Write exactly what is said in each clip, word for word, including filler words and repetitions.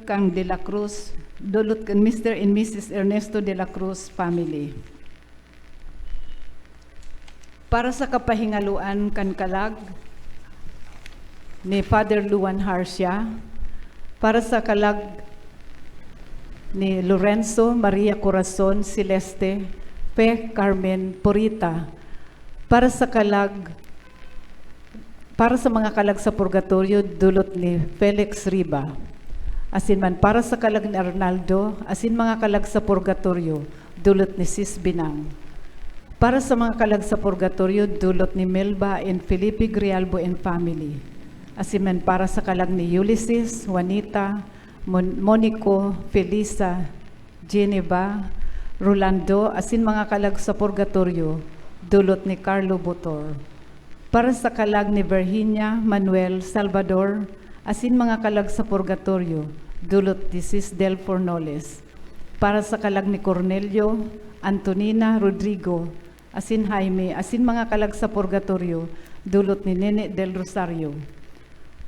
kan De La Cruz, dulot kan Mister and Missus Ernesto De La Cruz family. Para sa kapahingaloan kan kalag ni Father Luan Harcia, para sa kalag ni Lorenzo Maria Corazon Celeste, Fe Carmen Purita, para sa kalag, para sa mga kalag sa purgatorio, dulot ni Felix Riba, asin man para sa kalag ni Arnaldo, asin mga kalag sa purgatorio, dulot ni Sis Binang. Para sa mga kalag sa purgatorio, dulot ni Melba and Felipe Grialbo and family. Asin man para sa kalag ni Ulysses, Juanita, Mon-, Monico, Felisa, Geneva, Rolando, asin mga kalag sa purgatorio, dulot ni Carlo Botor. Para sa kalag ni Virginia, Manuel, Salvador, asin mga kalag sa purgatorio, dulot ni Sis Del Fornoles. Para sa kalag ni Cornelio, Antonina, Rodrigo, asin Jaime, asin mga kalag sa purgatorio, dulot ni Nene Del Rosario.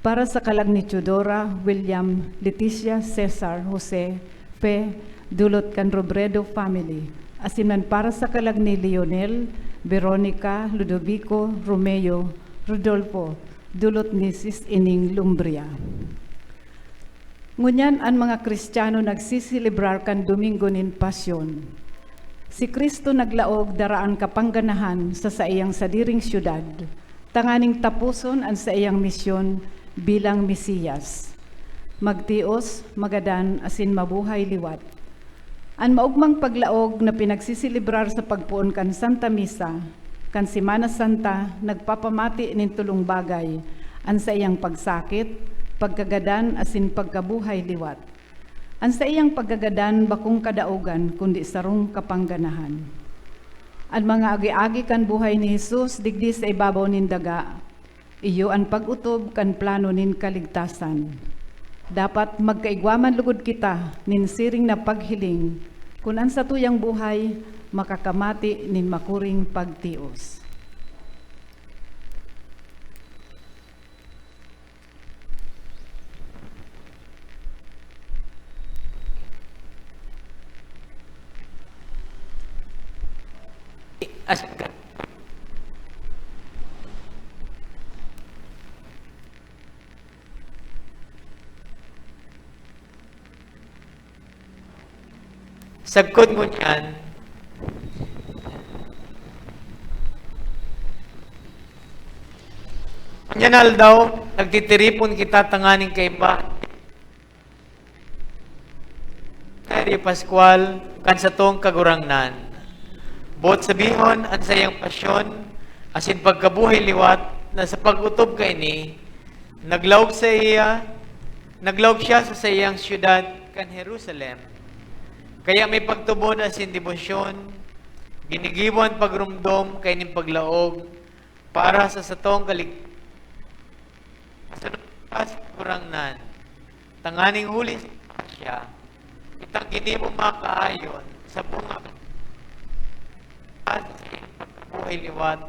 Para sa kalag ni Teodora, William, Leticia, Cesar, Jose, Fe, dulot kan Robredo family. Asin man para sa kalag ni Leonel, Veronica, Ludovico, Romeo, Rodolfo, dulot ni Sis Ining Lumbria. Ngunyan an mga Kristiyano nagseselebrar kan Domingo nin Pasyon. Si Cristo naglaog daraan kapangganahan sa saiyang sadiring syudad, tanganing taposon an saiyang misyon bilang Mesiyas, magtios, magadan, asin mabuhay liwat. An maogmang paglaog na pinagseselebrar sa pagpoon kan Santa Misa kan Semana Santa nagpapamati nin tolong bagay, an saiyang pagsakit, pagkagadan, asin pagkabuhay liwat. An saiyang pagkagadan bakong kadaogan, kundi sarong kapangganahan. An mga agi-agi kan buhay ni Jesus digdi sa ibabaw nin daga, iyo an pag-otob kan plano nin kaligtasan. Dapat magkaigwa man logod kita nin siring na paghiling kun an satuyang buhay makakamati nin makuring pagtios. As-, Sagkod ngunyan, ngunyan aldaw, nagtitiripon kita tanganing kaiba misteryo paskwal kan satong Kagurangnan. Boot sabihon, an saiyang pasyon asin pagkabuhay liwat na sa pag-otob kaini, naglaog saiya, naglaog siya sa saiyang syudad kan Jerusalem. Kaya may pagtubod asin debosyon, ginigibo an pagromdom kaining paglaog para sa satong kalig-, sa Kagurangnan, tanganing huli siya, kitang ginibo makaayon sa bunga sa buhay liwat.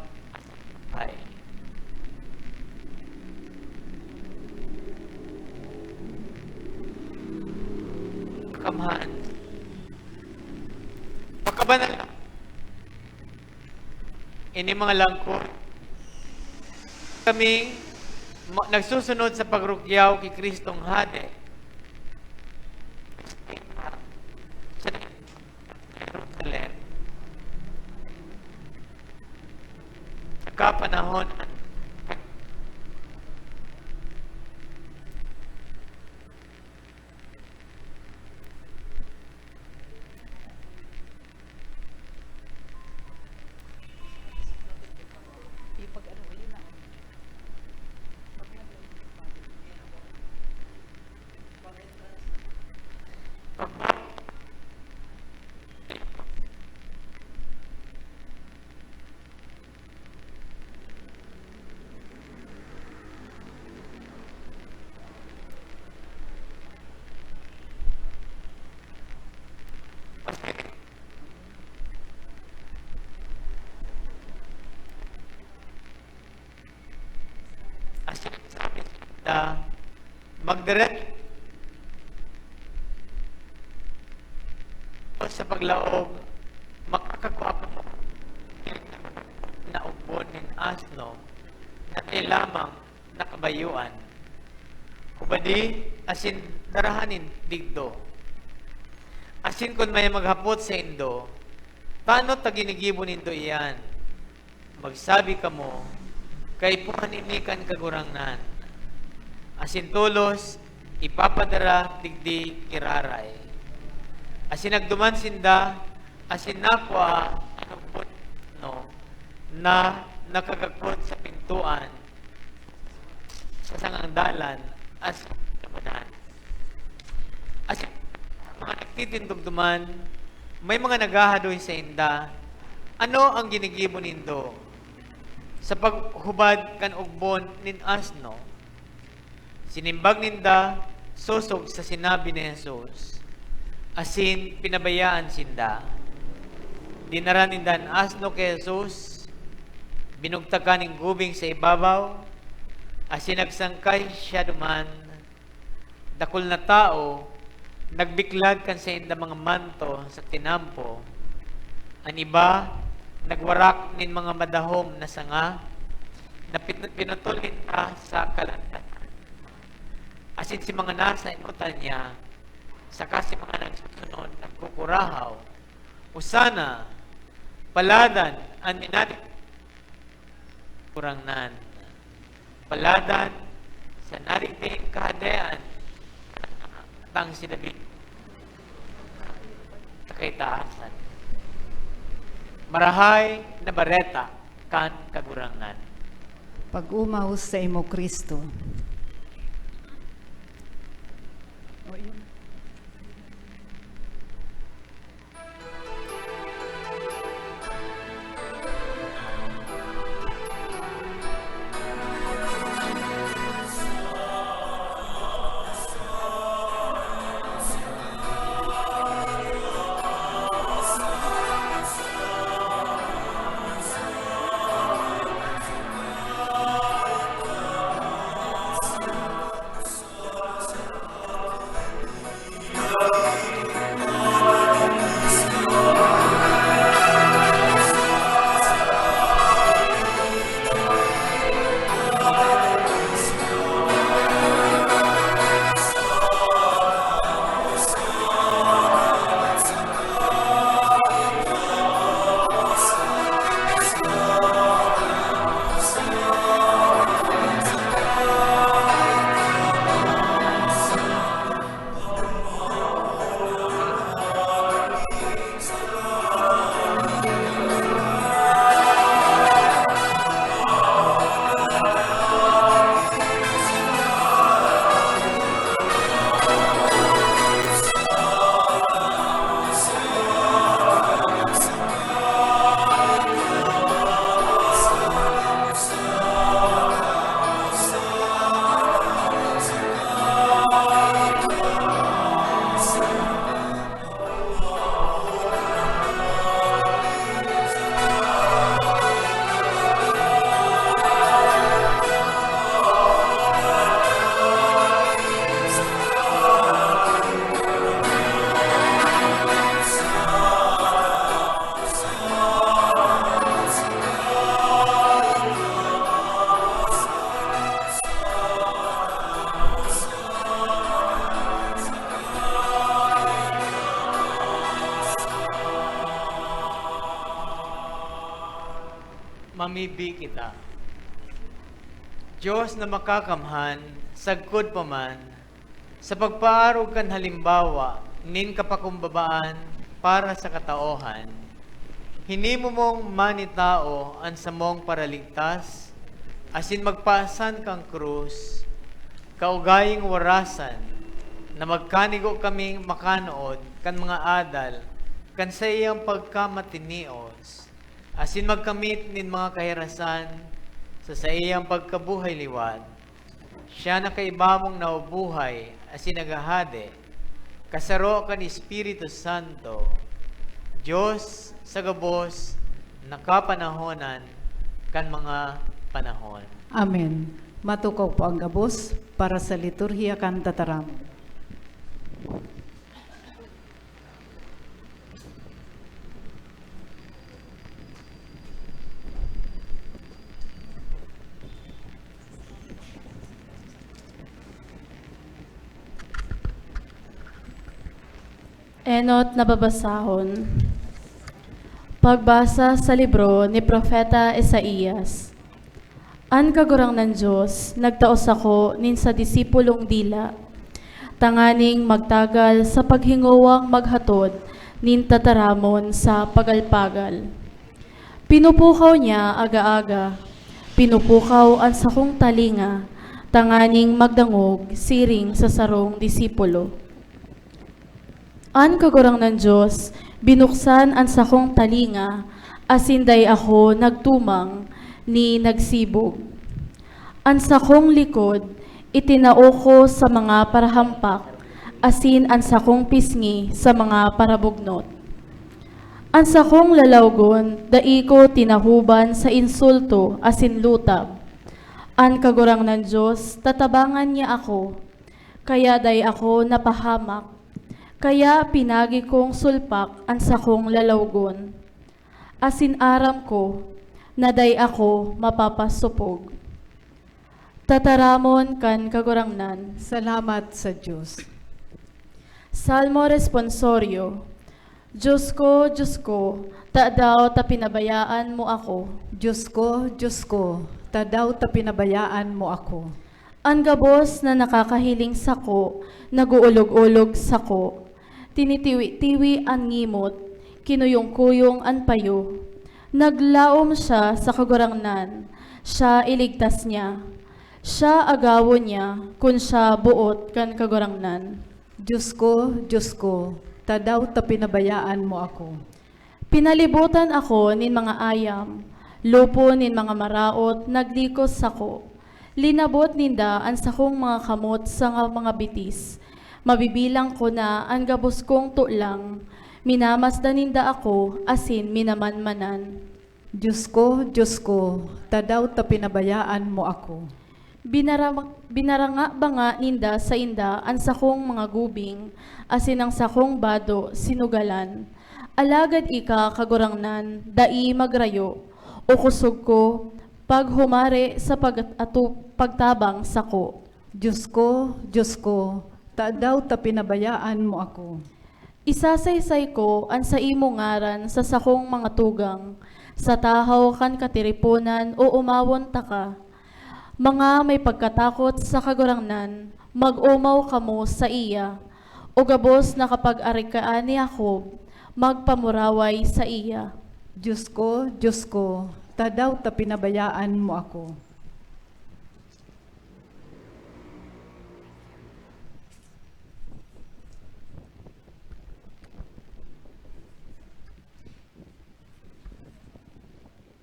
Ay. Kamhan. Makabanal na. Ini mga langkod, kami ma-, nagsusunod sa pagrukyaw ki Kristong Hade. Sa Jerusalem. Sa kapanahon Asin sabi sinda, "Magdiret-, sa paglaog, makakakua kamo na ugbon nin asno na dai lamang nakabayuan, hubadi asin darahan nin digdo. Asin kun may maghapot saindo, "Tano ta ginigibo nindo iyan?" Magsabi kamo, "Kaipuhan ini kan Kagurangnan," asin tolos ipapadara digdi giraray. Asin nagduman sinda asin nakua an ugbon na nakagakod sa pintoan sa sangang dalan asin labanan. Asin mga nagtitindog duman, may mga naghahadoy sainda, "Ano an ginigibo nindo sa paghubad kan ugbon nin asno?" Sinimbag ninda sosog sa sinabi ni Jesus, asin pinabayaan sinda. Dinara ninda an asno ki Jesus, binugtakan nin gubing sa ibabaw, asin nagsangkay siya duman. Dakul na tawo nagbiklad kan saindang mga manto sa tinampo. An iba nagwarak nin mga madahom na sanga na pin-, pinutol ninda sa kalandanan. Asin si mga nasa enotan niya saka si mga nagsusunod nagkukurahaw, "Hosana! Paladan an minadi-" Kagurangnan. Paladan sa nadigding Kahadean tang si David sa kaitaasan. Marahay na Bareta kan Kagurangnan. Pag-omaw saimo, Cristo. Mamibi kita. Dios na makakamhan, sagkod pa man, sa pagpaarog kan halimbawa nin kapakumbabaan para sa katawohan, hinimo mong manitao an samong paraligtas asin magpasan kan krus, kaugayong warasan na magkanigo kaming makanood kan mga adal kan saiyang pagkamatinios, asin magkamit nin mga kahirasan sa saiyang pagkabuhay liwat. Siya na kaiba mong nabubuhay asin naghahade, kasaro kan Espiritu Santo, Dios sa gabos na kapanahonan kan mga panahon. Amen. Matukaw po ang gabos para sa liturhiya kan tataramon. Enot na babasahon. Pagbasa sa libro ni Propeta Isaias. An Kagurangnan Dios nagtao sako nin sa disipulong dila, tanganing magtagal sa paghingowang maghatod nin tataramon sa pagalpagal. Pinupukaw niya aga-aga, pinupukaw an sakong talinga tanganing magdangog siring sa sarong disipulo. An Kagurangnan Dios binuksan an sakong talinga, asin dai ako nagtumang ni nagsibog. An sakong likod itinao ko sa mga parahampak, asin an sakong pisngi sa mga parabugnot. An sakong lalawgon dai ko tinahuban sa insulto asin lutab. An Kagurangnan Dios tatabangan niya ako, kaya dai ako napahamak. Kaya pinagi kong sulpak an sakong lalawgon, asin aram ko na dai ako mapapasopog. Tataramon kan Kagurangnan. Salamat sa Dios. Salmo Responsorio. Dios ko, Dios ko, tadaw ta pinabayaan mo ako? Dios ko, Dios ko, tadaw ta pinabayaan mo ako? An gabos na nakakahiling sako, nag-uulog-olog sako. Tinitiwi-tiwi an ngimot, kinuyong-kuyong an payo. Naglaom siya sa Kagurangnan, siya iligtas niya. Siya agawon niya kun siya boot kan Kagurangnan. Dios ko, Dios ko, tadaw ta pinabayaan mo ako? Pinalibotan ako nin mga ayam, lupon nin mga maraot naglikos sako. Linabot ninda an sakong mga kamot sa nga mga bitis. Mabibilang ko na an gabos kong tolang. Minamasdan ninda ako asin minamanmanan. Dios ko, Dios ko, tadaw ta pinabayaan mo ako? Binarama-, binaranga-banga ninda sainda an sakong mga gubing asin an sakong bado sinugalan. Alagad ika, Kagurangnan, dai magrayo. O kosog ko, paghumari sa pag-atu-, pagtabang sako. Dios ko, Dios ko, tadaw ta pinabayaan mo ako? Isasaysay ko an saimong ngaran sa sakong mga tugang, sa tahaw kan katiriponan oomawon taka. Mga may pagkatakot sa Kagurangnan, mag-omaw kamo saiya. O gabos na kapag-arikaan ni Jacob, magpamuraway saiya. Dios ko, Dios ko, tadaw ta pinabayaan mo ako?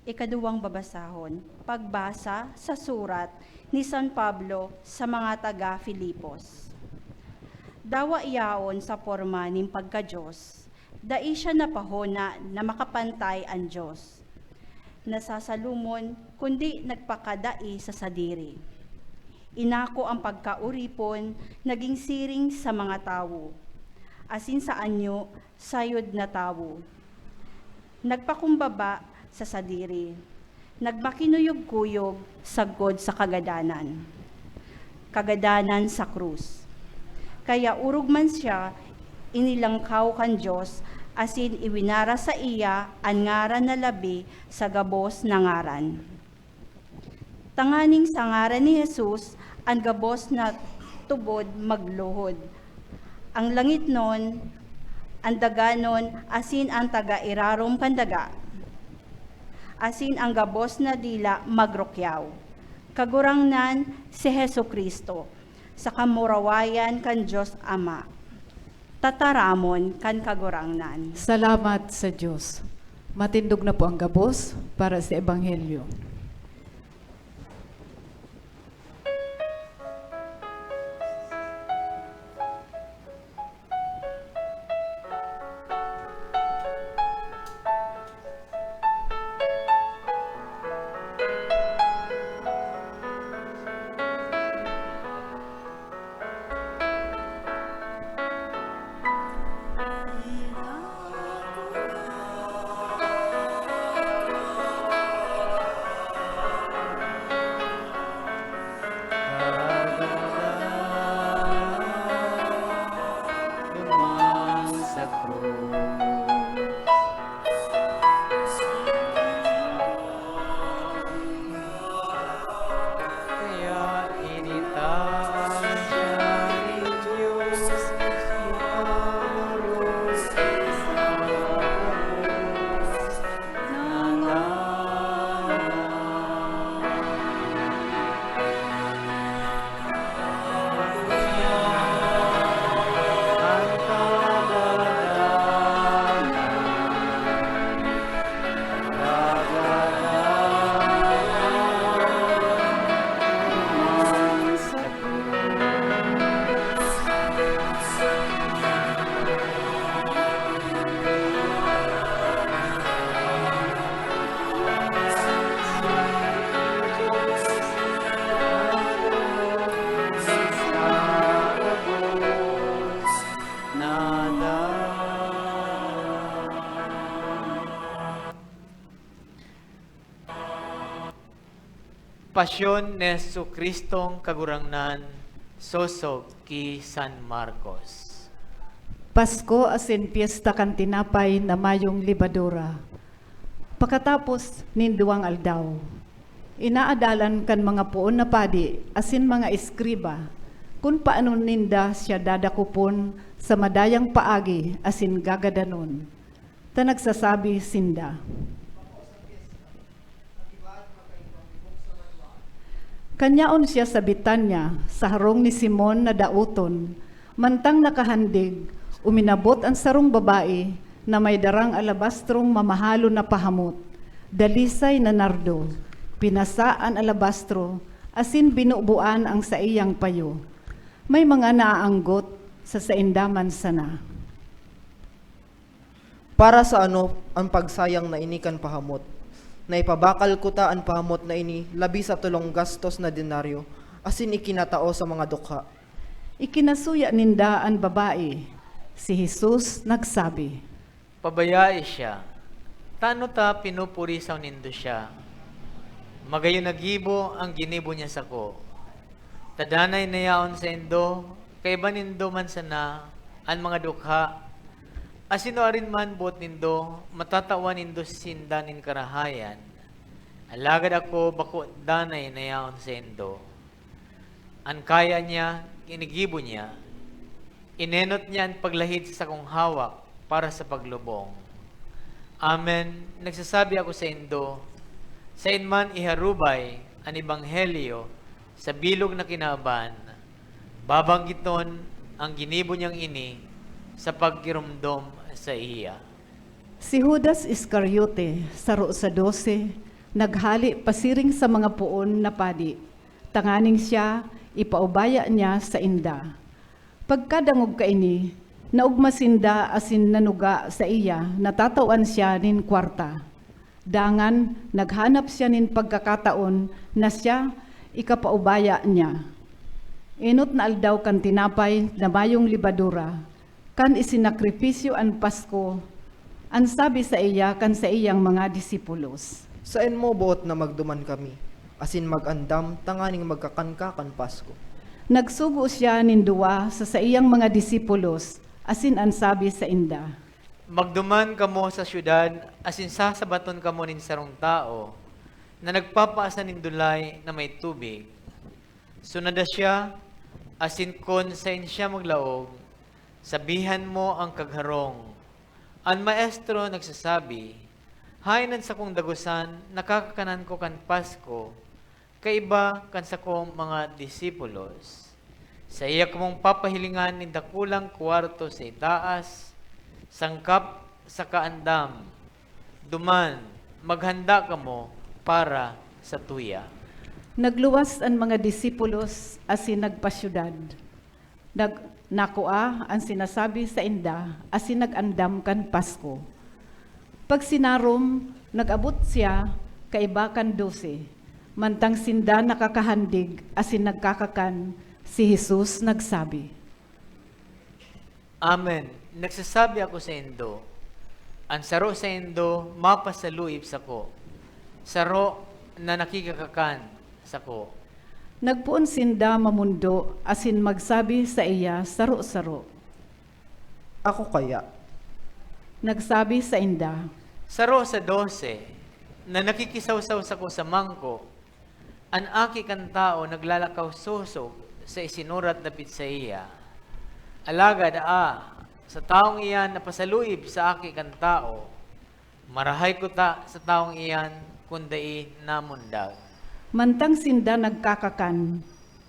Ikaduwang babasahon, pagbasa sa surat ni San Pablo sa mga taga Filipos. Dawa yaon sa porma nin pagka-Dios, dai siya napahona na makapantay an Dios na sasalomon, kundi nagpakadai sa sadiri. Inako an pagkaoripon, nagin siring sa mga tawo, asin sa anyo, sayod na tawo. Nagpakumbaba sa sadiri, nagmakinuyog-kuyog sagkod sa kagadanan, kagadanan sa krus. Kaya orog man siya, inilangkaw kan Dios, asin iwinara saiya an ngaran na labi sa gabos na ngaran, tanganing sa ngaran ni Jesus, an gabos na tubod magluhod, an langitnon, an daganon, asin an taga irarom kan daga, asin an gabos na dila magrukyaw. Kagurangnan, si Jesu-Cristo, sa kamurawayan kan Dios Ama. Tataramon kan Kagurangnan. Salamat sa Dios. Matindog na po ang gabos para sa Ebanghelyo. Pasyon ni Jesu-Cristong Kagurangnan, sosog ki San Marcos. Pasko asin Pyesta kan Tinapay na Mayong Lebadura. Pakatapos nin duwang aldaw, inaadalan kan mga poon na padi asin mga eskriba kun paano ninda siya dadakopon sa madayang paagi asin gagadanon, ta nagsasabi sinda, Kan yaon siya sa Betania, sa harong ni Simon na daoton, mantang nakahandig, uminabot an sarong babae na may darang alabastrong mamahalon na pahamot, dalisay na nardo. Pinasa an alabastro asin binubuan ang saiyang payo. May mga naaanggot sa sainda man sana. Para sa ano an pagsayang na ini kan pahamot, na ipabakal kuta an pahamot na ini labi sa tolong gastos na denaryo, asin ikinatao sa mga dukha? Ikinasuya ninda an babae. Si Jesus nagsabi, Pabayai siya. Tano ta pinupurisaw nindo siya? Magayon na gibo an ginibo niya sako. Ta danay na yaon saindo, kaiba nindo man sana an mga dukha. Asin nuarin man boot nindo, matatawan nindo sinda nin karahayan. Alagad ako bako danay na yaon saindo. An kaya niya, ginigibo niya. Inenot niya an paglahid sa sakong hawak para sa paglubong. Amen, nagsasabi ako saindo, saen man iharubay an ebanghelyo sa bilog na kinaban, babanggiton an ginibo niyang ini sa paggiromdom saiya. Si Judas Iscariote, saro sa dose, naghale pasiring sa mga poon na padi, tanganing siya ipaubaya niya sainda. Pagkadangog kaini, naogma sinda asin nanuga saiya na tatawan siya nin kwarta. Dangan naghanap siya nin pagkakataon na siya ikapaubaya niya. Enot na aldaw kan tinapay na mayong lebadura, kan isinakripisyo an Pasko, an sabi saiya kan saiyang mga disipulos, Saen mo boot na magduman kami, asin mag-andam tanganing magkakan ka kan Pasko? Nagsugo siya nin duwa sa saiyang mga disipulos, asin an sabi sainda, Magduman kamo sa syudad asin sasabaton kamo nin sarong tawo na nagpapaasa nin dulay na may tubig. Sunada siya, asin kun saen siya maglaog, sabihan mo an kagharong, 'An Maestro nagsasabi, haen an sakong dagosan na kakakanan ko kan Pasko, kaiba kan sakong mga disipulos. Saiya kamong papahilingan nin dakulang kwarto sa itaas, sangkap saka andam. Duman, maghanda kamo para satuya. Nagluwas an mga disipulos asin nagpasyudad. Nag-, nakua an sinasabi sainda asin nag-andam kan Pasko. Pagsinarom, nag-abot siya kaiba kan dose. Mantang sinda nakakahandig asin nagkakakan, si Jesus nagsabi, Amen, nagsasabi ako saindo, an saro saindo mapasaluib sako, saro na nakikakakan sako. Nagpoon sinda mamondo asin magsabi saiya saro-saro. Ako kaya? Nagsabi sainda, Saro sa dose na nakikisawsaw sako sa mangko, an Aki kan Tawo naglalakaw sosog sa isinurat dapit saiya. Alagad, ah, sa tawong iyan na pasaluib sa Aki kan Tawo, marahay kuta sa tawong iyan kun dai namundag. Mantang sinda nagkakakan,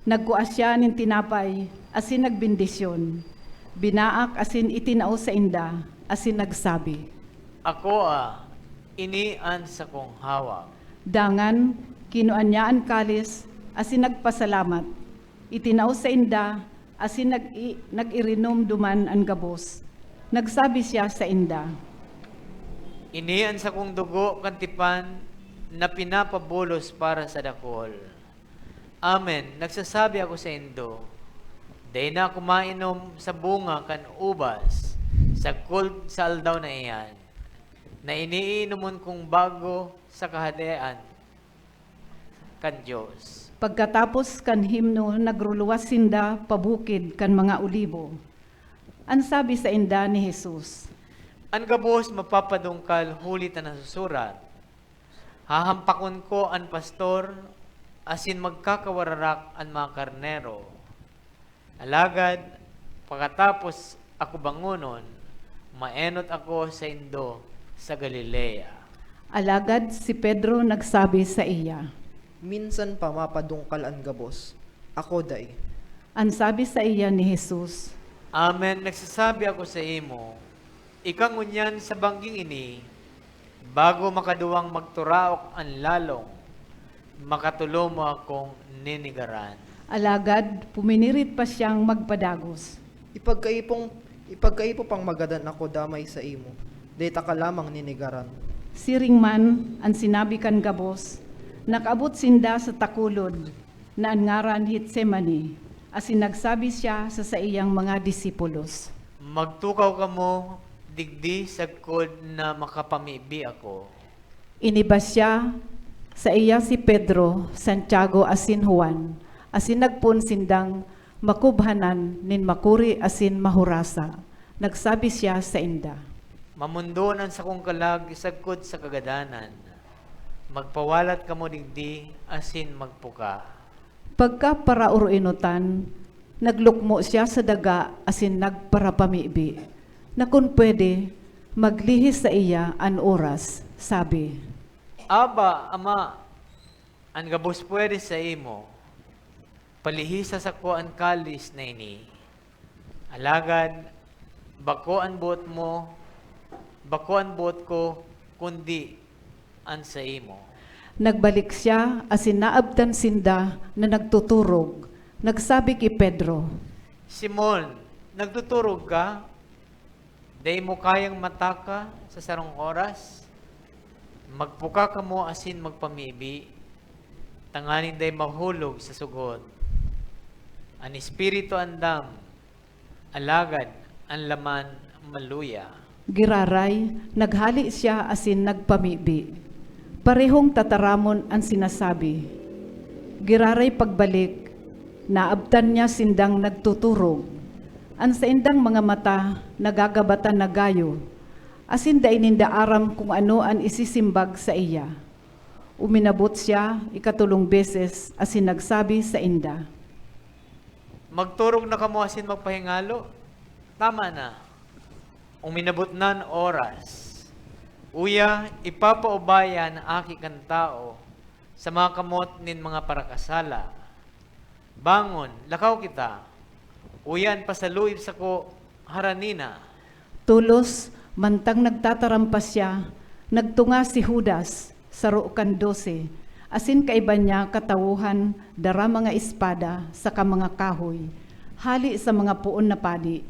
nagkua siya nin tinapay asin nagbendisyon, binaak asin itinao sainda, asin nagsabi, Akoa, ini an sakong hawak. Dangan, kinua niya an kalis asin nagpasalamat, itinao sainda asin nag-i-, nag-irinom duman an gabos. Nagsabi siya sainda, Ini an sakong dugo kan tipan na pinapabulos para sa dakul. Amen, nagsasabi ako saindo, dai na ako mainom sa bunga kan ubas sagkod sa aldaw na iyan, na iniinomon kong bago sa Kahadean. kan Dios. Pagkatapos kan himno, nagruluwas sinda pa bukid kan mga olibo. An sabi sainda ni Jesus, An gabos mapapadungkal huli ta nasusurat, "Hahampakon ko an pastor, asin magkakawararak an mga karnero." Alagad pakatapos ako bangonon, maenot ako saindo sa Galilea. Alagad si Pedro nagsabi saiya, Minsan pa mapadungkal an gabos, ako dai. An sabi saiya ni Jesus, Amen, nagsasabi ako saimo, ika ngunyan sa bangging ini, bago makaduwang magturaok an lalong, makatolo mo akong ninigaran. Alagad puminirit pa siyang magpadagos. Ipagkaipong, ipagkaipo pang magadan ako damay saimo, dai taka lamang ninigaran. Siring man an sinabi kan gabos, nakaabot sinda sa takulod na an ngaran Getsemani, asin nagsabi siya sa saiyang mga disipulos, Magtukaw kamo digdi sagkod na makapamibi ako. Iniba siya saiya si Pedro, Santiago asin Juan, asin nagpoon sindang makubhanan nin makuri asin mahurasa. Nagsabi siya sainda, Mamundoon an sakong kalag sagkod sa kagadanan. Magpawalat kamo digdi asin magpuka. Pagkaparaoroenotan, naglukmo siya sa daga asin nagparapamibi na kun pwede, maglihis saiya an oras. Sabi, Aba, Ama, an gabos pwede saimo, palihisa sako an kalis na ini. Alagad bako an boot mo, bako an boot ko, kundi an saimo. Nagbalik siya asin naabtan sinda na nagtuturog. Nagsabi ki Pedro, Simon, nagtuturog ka? Dai mo kayang mataka sa sarong oras? Magpuka kamo asin magpamibi, tanganing dai mahulog sa sugot. An espiritu andam, alagad an laman maluya. Giraray, naghale siya asin nagpamibi. Parehong tataramon an sinasabi. Giraray pagbalik, naabtan niya sindang nagtuturog. An saindang mga mata nagagabatan na gayo, asin dai ninda aram kung ano an isisimbag saiya. Uminabot siya ikatolong beses asin nagsabi sainda, Magturog na kamo asin magpahingalo. Tama na. Uminabot na an oras. Uya, ipapaubaya na Aki kan Tawo sa mga kamot nin mga parakasala. Bangon, lakaw kita. Uya, an pasaluib sako harani na. Tolos, mantang nagtataram pa siya, nagtunga si Judas, saro kan dose, asin kaiba niya katawohan dara mga espada saka mga kahoy, hale sa mga poon na padi,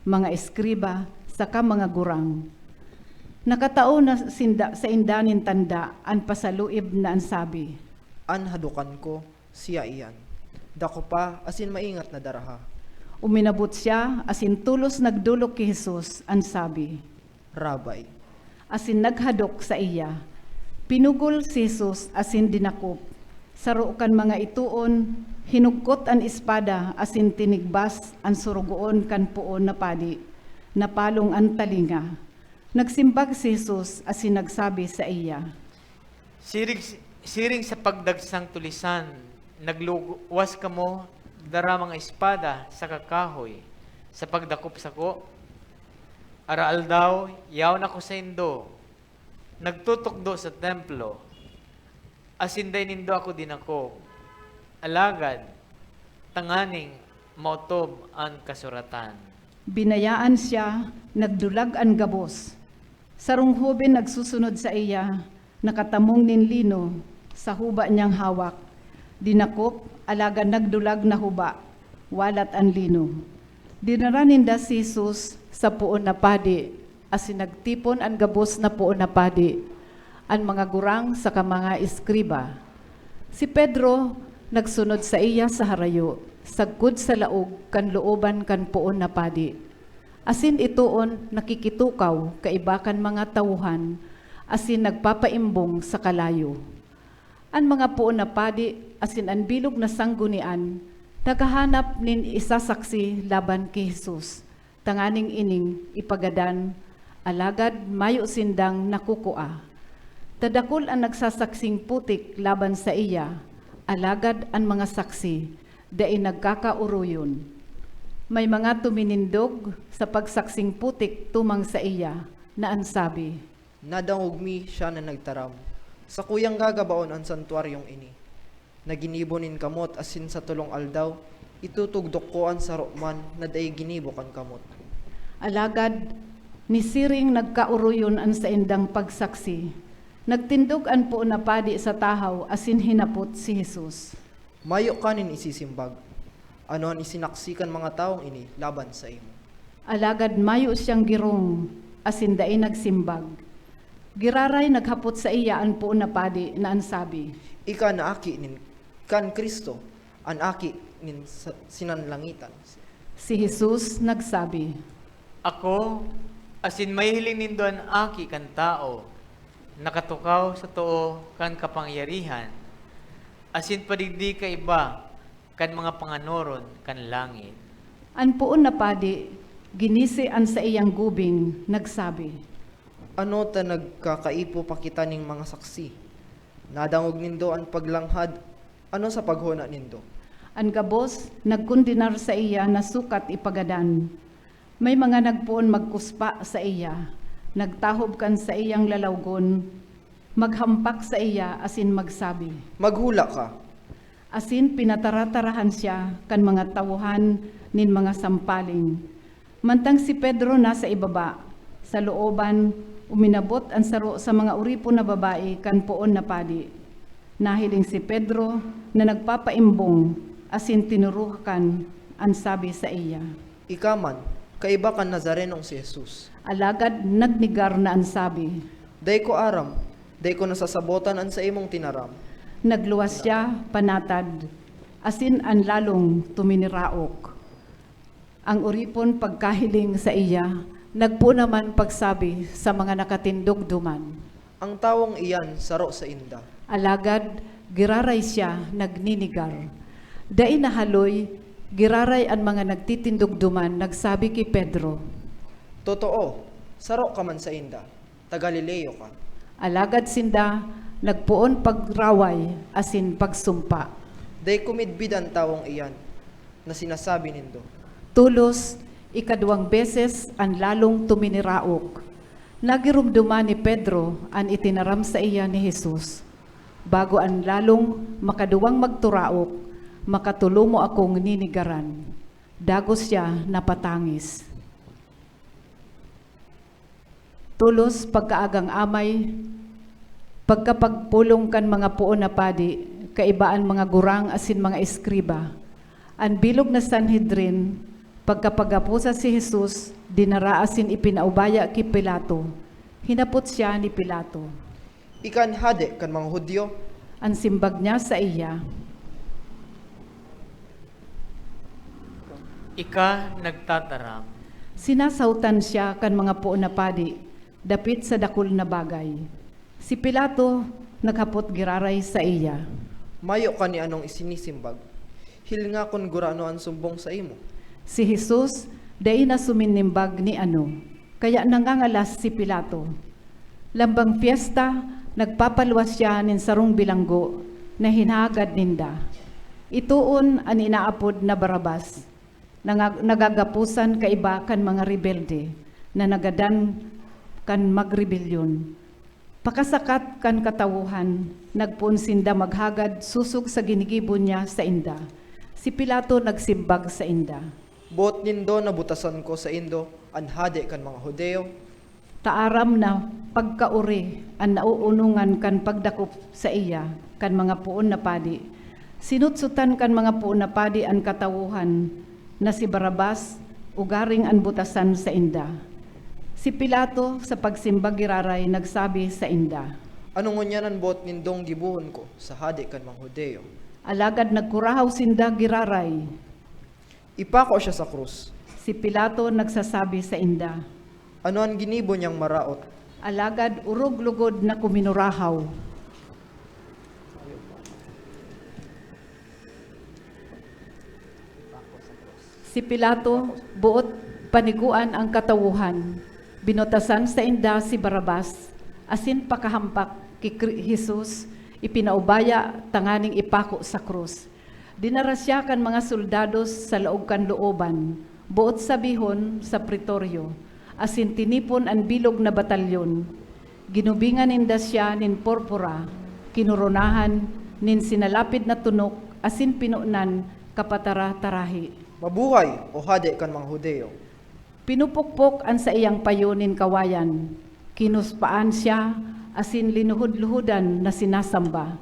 mga eskriba, saka mga gurang. Nakatao na sinda, sainda nin tanda an pasaluib na an sabi, An hadokan ko, siya iyan. Dako pa asin maingat na daraha. Uminabot siya asin tolos nagdolok ki Jesus an sabi, Rabay. Asin naghadok saiya. Pinugol si Jesus asin dinakop. Saro kan mga itoon, hinugkot an espada asin tinigbas an sorogoon kan poon na padi. Napalong an talinga. Nagsimbag si Jesus asin nagsabi saiya, Siring, siring sa pagdagsang tulisan, nagluwas kamo dara mga espada saka kahoy sa pagdakop sako? Araaldaw, yaon ako saindo, nagtutukdo sa templo, asin dai nindo ako dinakop. Alagad, tanganing maotob an kasuratan. Binayaan siya, nagdulag an gabos. Sarong hoben nagsusunod saiya, nakatamong nin lino sa huba niyang hawak. Dinakop, alagad nagdulag na huba, walat an lino. Dinara ninda si Jesus sa poon na padi, asin nagtipon an gabos na poon na padi, an mga gurang saka mga eskriba. Si Pedro nagsunod saiya sa harayo, sagkod sa laog kan looban kan poon na padi. Asin itoon nakikitukaw kaiba kan mga tawohan asin nagpapaimbong sa kalayo. An mga poon na padi asin an bilog na sanggunian naghahanap nin isasaksi laban ki Jesus, tanganing ining ipagadan, alagad mayo sindang nakukua. Ta dakul an nagsasaksing putik laban saiya, alagad an mga saksi dai nagkakaoroyon. May mga tuminindog sa pagsaksing putik tumang saiya na an sabi, "Nadangog mi siya na nagtaram, 'Sakuyang gagabaon an santuaryong ini, na ginibo nin kamot asin sa tolong aldaw, itutugdok ko an saro man na dai ginibo kan kamot.'" Alagad, nisiring nagkaoroyon an saindang pagsaksi. Nagtindog an poon na padi sa tahaw asin hinapot si Jesus, "Mayo ka nin isisimbag? Ano an isinaksi kan mga tawong ini laban saimo?" Alagad mayo siyang girong asin dai nagsimbag. Giraray naghapot saiya an poon na padi na an sabi, "Ika an aki nin, kan Cristo, an aki nin sa, sinanlangitan?" Si Jesus nagsabi, "Ako, asin mahihiling nindo an Aki kan Tawo, nakatukaw sa too kan kapangyarihan, asin padigdi kaiba kan mga panganoron kan langit." An poon na padi, ginisi an saiyang gubing, nagsabi, "Ano ta nagkakaipo pa kita nin mga saksi? Nadangog nindo an paglanghad, ano sa paghona nindo?" An gabos nagkondenar saiya na sukat ipagadan. May mga nagpoon magkuspa saiya, nagtahob kan saiyang lalawgon, maghampak saiya asin magsabi, "Maghula ka!" Asin pinataratarahan siya kan mga tawohan nin mga sampaling. Mantang si Pedro nasa ibaba, sa looban, uminabot an saro sa mga oripon na babae kan poon na padi. Nahiling si Pedro na nagpapaimbong asin tinuruhakan an sabi saiya, "Ika man, kaiba kan Nazarenong si Jesus." Alagad nagnegar na an sabi, "Dai ko aram, dai ko nasasabotan an saimong tinaram." Nagluwas siya panatad, asin an lalong tuminiraok. Ang oripon pagkahiling saiya, nagpoon naman pagsabi sa mga nakatindog duman, "Ang tawong iyan saro sainda." Alagad giraray siya nagnenegar. Dai nahaloy, giraray an mga nagtitindog duman nagsabi ki Pedro, "Totoo, saro ka man sainda. Taga Galileo ka." Alagad sinda nagpoon pagraway asin pagsumpa, "Dai ko midbid an tawong iyan na sinasabi nindo." Tolos, ikaduwang beses an lalong tuminiraok. Nagiromdoman ni Pedro an itinaram saiya ni Jesus. Bago an lalong makaduwang magturaok, makatolo mo akong nenegaran. Dagos siya napatangis. Tolos, pagkaagang amay, pagkapagpulong kan mga poon na padi, kaiba an mga gurang asin mga eskriba. An bilog na Sanhedrin, pagkapaghaposa si Jesus, dinara asin ipinaubaya ki Pilato. Hinapot siya ni Pilato, "Ika an hade kan mga Judio?" An simbag niya saiya, "Ika nagtataram." Sinasahotan siya kan mga poon na padi dapit sa dakul na bagay. Si Pilato naghapot giraray saiya, "Mayo ka ni anong isinisimbag? Hilinga kun gurano an sumbong saimo." Si Jesus dai na suminimbag ni ano, kaya nangangalas si Pilato. Lambang pyesta, nagpapaluwas siya nin sarong bilanggo na hinahagad ninda. Itoon an inaapod na Barrabas, na nga-, nagagaposan kaiba kan mga rebelde na nagadan kan magrebelyon. Pakasakat kan katawohan, nagpoon sinda maghagad sosog sa ginigibo niya sainda. Si Pilato nagsimbag sainda, "Boot nindo na butasan ko saindo an hade kan mga Judio?" Ta aram na pagkaori an naoonongan kan pagdakop saiya kan mga poon na padi. Sinutsotan kan mga poon na padi an katawohan na si Barrabas, ugaring an butasan sainda. Si Pilato, sa pagsimbag giraray, nagsabi sainda, "Ano ngunyan an boot nindong gibohon ko sa hade kan mga Judio?" Alagad nagkurahaw sinda giraray. "Ipako siya sa krus." Si Pilato nagsasabi sainda, "Ano an ginibo niyang maraot?" Alagad orog logod na kuminurahaw. Si Pilato, boot paniguan an katawohan. Binutasan sainda si Barrabas, asin pakahampak ki Kri-, Jesus, ipinaubaya tanganing ipako sa krus. Dinara siya kan mga soldados sa laog kan looban, boot sabihon, sa Pretorio, asin tinipon an bilog na batalyon. Ginubingan ninda siya nin purpura, kinoronahan nin sinalapid na tunok asin pinonan kapatara-tarahi. "Mabuhay, o Hade kan mga Judio!" Pinupukpok an saiyang payo nin kawayan, kinuspaan siya asin linuhod-luhodan na sinasamba.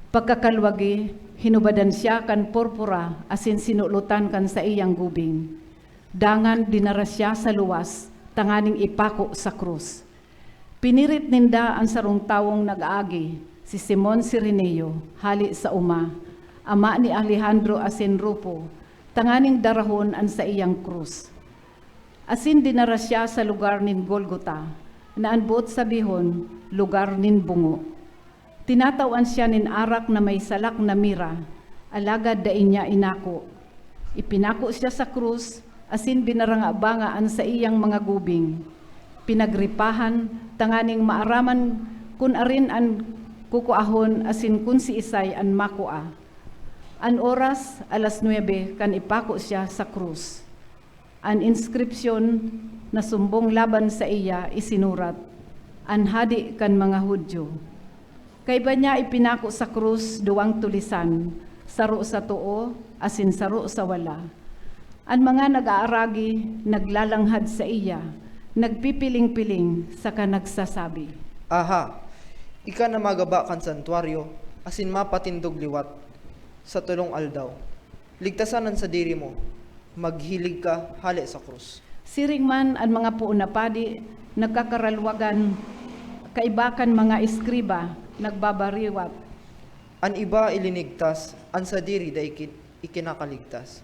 Pagkakalwagi, hinubadan siya kan purpura asin sinulotan kan saiyang gubing. Dangan dinara siya sa luwas tanganing ipako sa krus. Pinirit ninda an sarong tawong nag-aagi, si Simon Cireneo, hale sa Uma, ama ni Alejandro asin Rufo, tanganing darahon an saiyang krus. Asin dinara siya sa lugar nin Golgota, na an boot sabihon, lugar nin bungo. Tinatawan siya nin arak na may salak na mira, alagad dai niya inako. Ipinako siya sa krus, asin binaranga-banga an saiyang mga gubing. Pinagripahan tanganing maaraman kun arin an kukuahon asin kun siisay an makua. An oras, alas nuebe, kan ipako siya sa krus. An inskripsyon na sumbong laban saiya isinurat, "An Hade kan mga Judio." Kaiba niya ipinako sa krus duwang tulisan, saro sa too asin saro sa wala. An mga nag-aaragi naglalanghad saiya, nagpipiling-piling saka nagsasabi, "Aha, ika na magaba kan santuaryo asin mapatindog liwat sa tolong aldaw. Ligtasan an sadiri mo, maghilig ka hale sa krus." Siring man an mga poon na padi nagkakaralwagan, kaiba kan mga eskriba nagbabariwat, "An iba ilinigtas, an sadiri dai ki-, ikinakaligtas.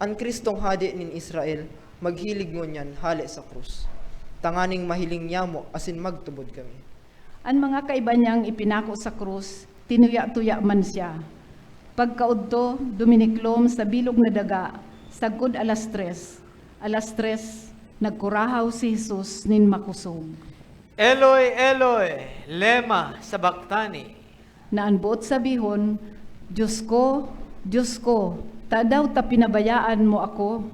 An Cristong Hade nin Israel maghilig ngunyan hale sa krus, tanganing mahiling nyamo asin magtubod kami." An mga kaiba niyang ipinako sa krus, tinuya-tuya man siya. Pagkaodto, duminiklom sa bilog na daga, sagkod alas tres. Alas tres, nagkurahaw si Jesus nin makosog. "Eloi, Eloi, lema sabactani?" Na an boot sabihon, "Dios ko, Dios ko, tadaw ta pinabayaan mo ako?"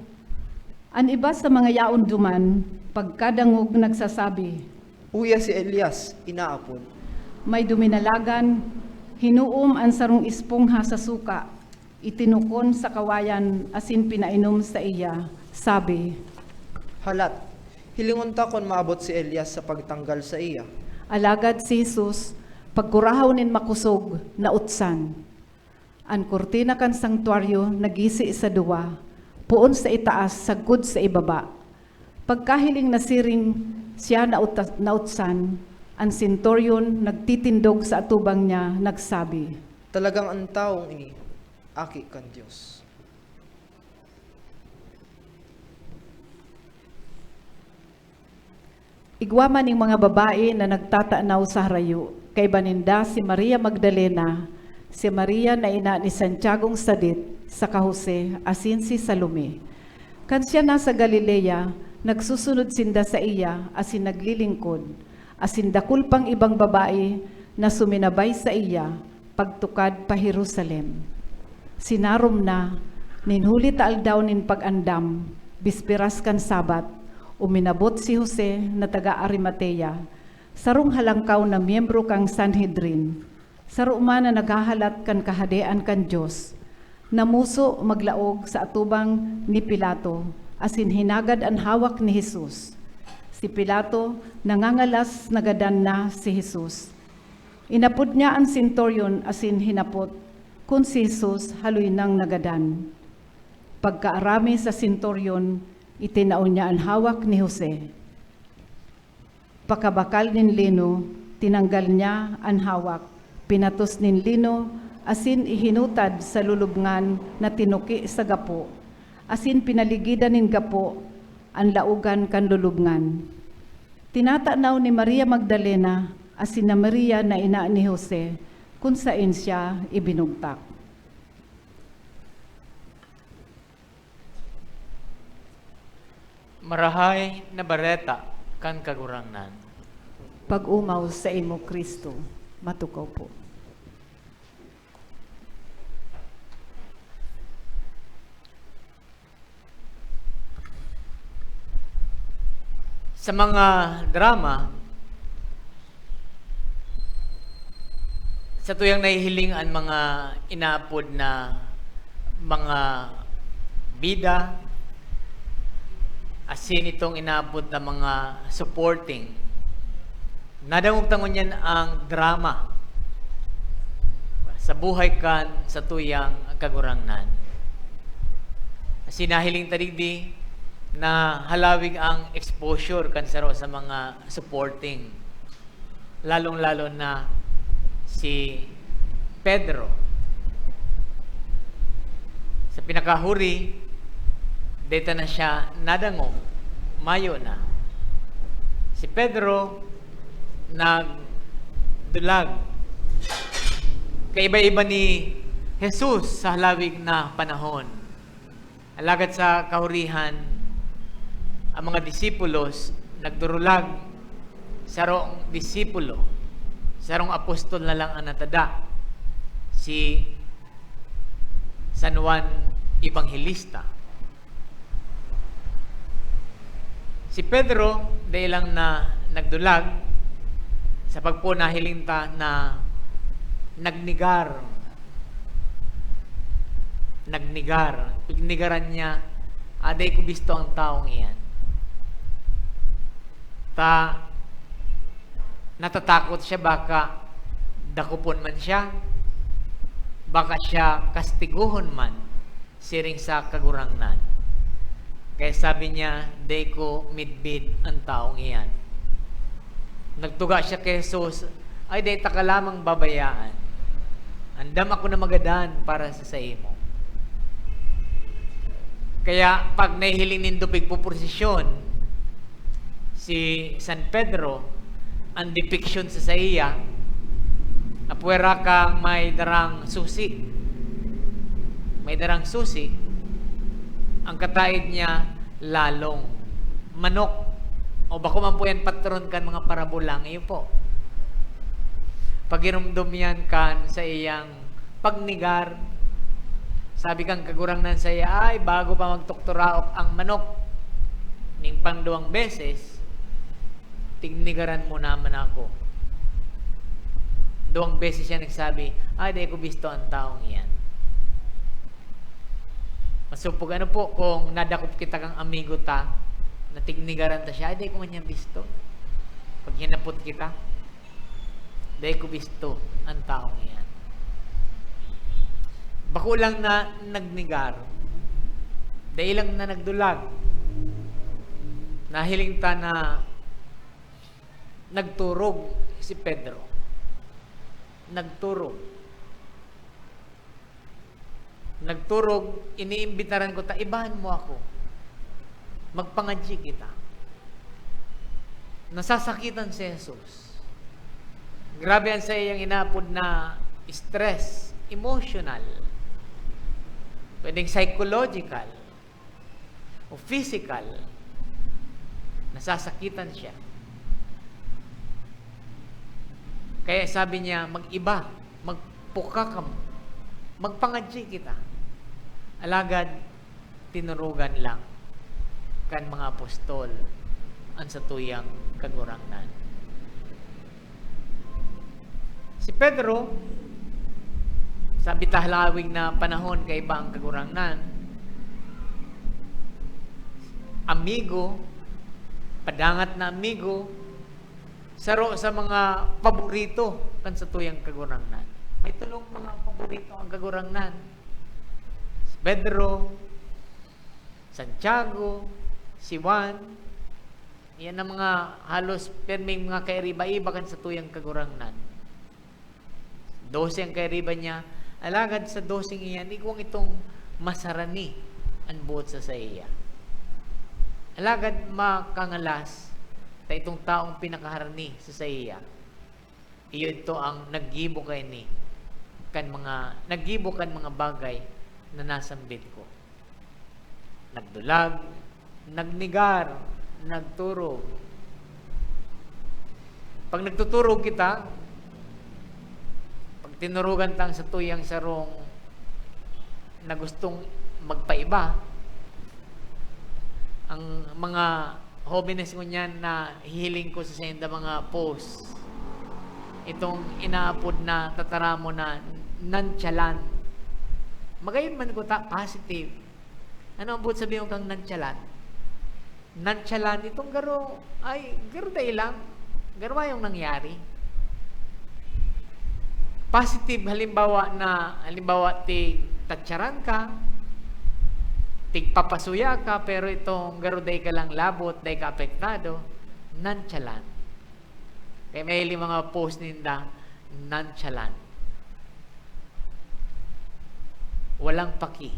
An iba sa mga yaon duman, pagkadangog, nagsasabi, "Uya si Elias inaapod." May duminalagan, hinuom an sarong espongha sa suka, itinukon sa kawayan asin pinainom saiya. Sabi, "Halat, hilingon ta kun maabot si Elias sa pagtanggal saiya." Alagad si Jesus, pagkurahaw nin makosog, nautsan. An kurtina kan sangtuaryo nagisi sa duwa, poon sa itaas sagkod sa ibaba. Pagkahiling na siring siya nauta-, nautsan, an senturyon nagtitindog sa atubang niya nagsabi, "Talagang an tawong ini, aki kan Dios." Igwa man nin mga babae na nagtatanaw sa harayo, kaiba ninda si Maria Magdalena, si Maria na ina ni Santiagong sadit, saka Jose, asin si Salome. Kan siya nasa Galilea, nagsusunod sinda saiya asin naglilingkod, asin dakul pang ibang babae na suminabay saiya pagtukad pa Jerusalem. Sinarom na, nin huli ta aldaw nin pag-andam, bisperas kan Sabat, uminabot si Jose na taga Arimatea, sarong halangkaw na miyembro kan Sanhedrin, saro man na naghahalat kan Kahadean kan Dios. Namuso maglaog sa atubang ni Pilato, asin hinagad an hawak ni Jesus. Si Pilato nangangalas na gadan na si Jesus. Inapod niya an senturyon asin hinapot kun si Jesus haloy nang nagadan. Pagkaarami sa senturyon, itinao niya an hawak ni Jose. Pakabakal nin lino, tinanggal niya an hawak, pinatos nin lino, asin ihinutad sa lulubngan na tinuki sa gapo, asin pinaligidan nin gapo an laogan kan lulubngan. Tinatanaw ni Maria Magdalena asin ni Maria na ina ni Jose kun saen siya ibinugtak. Marahay na Bareta kan Kagurangnan. Pag-omaw saimo, Cristo. Matukaw po. Sa mga drama, satuyang nahihiling an mga inaapod na mga bida, asin itong inaapod na mga supporting. Nadangog ta ngunyan ang drama sa buhay kan satuyang Kagurangnan. Asin nahiling ta digdi na halawig ang exposure kan saro sa mga supporting, lalong-lalo na si Pedro. Sa pinakahuri, deta na siya nadangog, mayo na. Si Pedro nagdulag. Kaiba-iba ni Jesus sa halawig na panahon. Alagad sa kahurihan, ang mga disipulos nagdurulag. Sarong disipulo, sarong apostol na lang ang natada, si San Juan Ebanghelista. Si Pedro, dai lang na nagdulag, sa pagpo nahiling ta na nagnegar. Nagnegar. Pignegaran niya, "Ah, dai ko bisto ang taong iyan." Ta, natatakot siya baka dakopon man siya, baka siya kastiguhon man siring sa Kagurangnan. Kaya sabi niya, "Dai ko midbid an taong iyan." Nagtuga siya ki Jesus, "Ay, dai taka lamang babayaan. Andam ako na magadan para sa saimo." Kaya pag nahihiling nindo pigpoprosesyon si San Pedro, ang depiction sa saiya, apwera kan may darang susi. May darang susi, ang kataed niya lalong, manok. O bako man po yan patron kan mga parabola, iyo po. Pagiromdom yan kan saiyang pagnegar. Sabi kan Kagurangnan saiya, "Ay, bago pa magtukturaok ang manok ning pangduwang beses, tignegaran mo naman ako." Duwang beses siya nagsabi, "Ay, dai ko bisto ang taong iyan." Masupog ano po kung nadakop kita kan amigo ta, na tignegaran ta siya, "Ay, dai ko man yan bisto." Pag hinapot kita, "Dai ko bisto an taong iyan." Bako lang na nagnegar, dai lang na nagdulag. Nahiling ta na nagturog si Pedro. Nagturog. Nagturog, iniimbitaran ko ta, "Ibahan mo ako. Magpangadyi kita." Nasasakitan si Jesus. Grabe an saiyang inaapod na stress, emotional. Pwedeng psychological o physical. Nasasakitan siya. Kaya sabi niya, "Mag-iba, magpuka kamo, magpangadyi kita." Alagad, tinurugan lang kan mga apostol an satuyang Kagurangnan. Si Pedro, sa halawig na panahon, kaiba ang Kagurangnan. Amigo, padangat na amigo, saro sa mga paborito kan satuyang Kagurangnan. May tolong mga paborito ang Kagurangnan. Si Pedro, Santiago, si Juan, iyan ang mga halos pirming mga kairiba-iba kan satuyang Kagurangnan. Dose ang kairiba niya, alagad sa doseng iyan, igwang itong masarani an boot sa saiya. Alagad makangalas ta itong taong pinakaharani sa saiya, iyo ito ang naggibo kaini kan mga, naggibo kan mga bagay na nasambit ko. Nagdulag, Nagnegar, nagturog. Pag nagtuturog kita, pag tinurugan tang satuyang sarong na gustong magpaiba, ang mga hobenes ngunyan na hihiling ko sa sainda mga post, itong inaapod na tataramon na nonchalant. Magayon man kuta, positive. Ano ang buot sabihon kang nonchalant? Nonchalant itong garo, ay, garo dai lang. Garo mayong nangyari. Positive, halimbawa na, halimbawa, tigtatsaran ka, tigpapasuya ka, pero itong garo dai ka lang labot, dai ka apektado, nonchalant. Kaya may mga post ninda, nonchalant. Walang paki.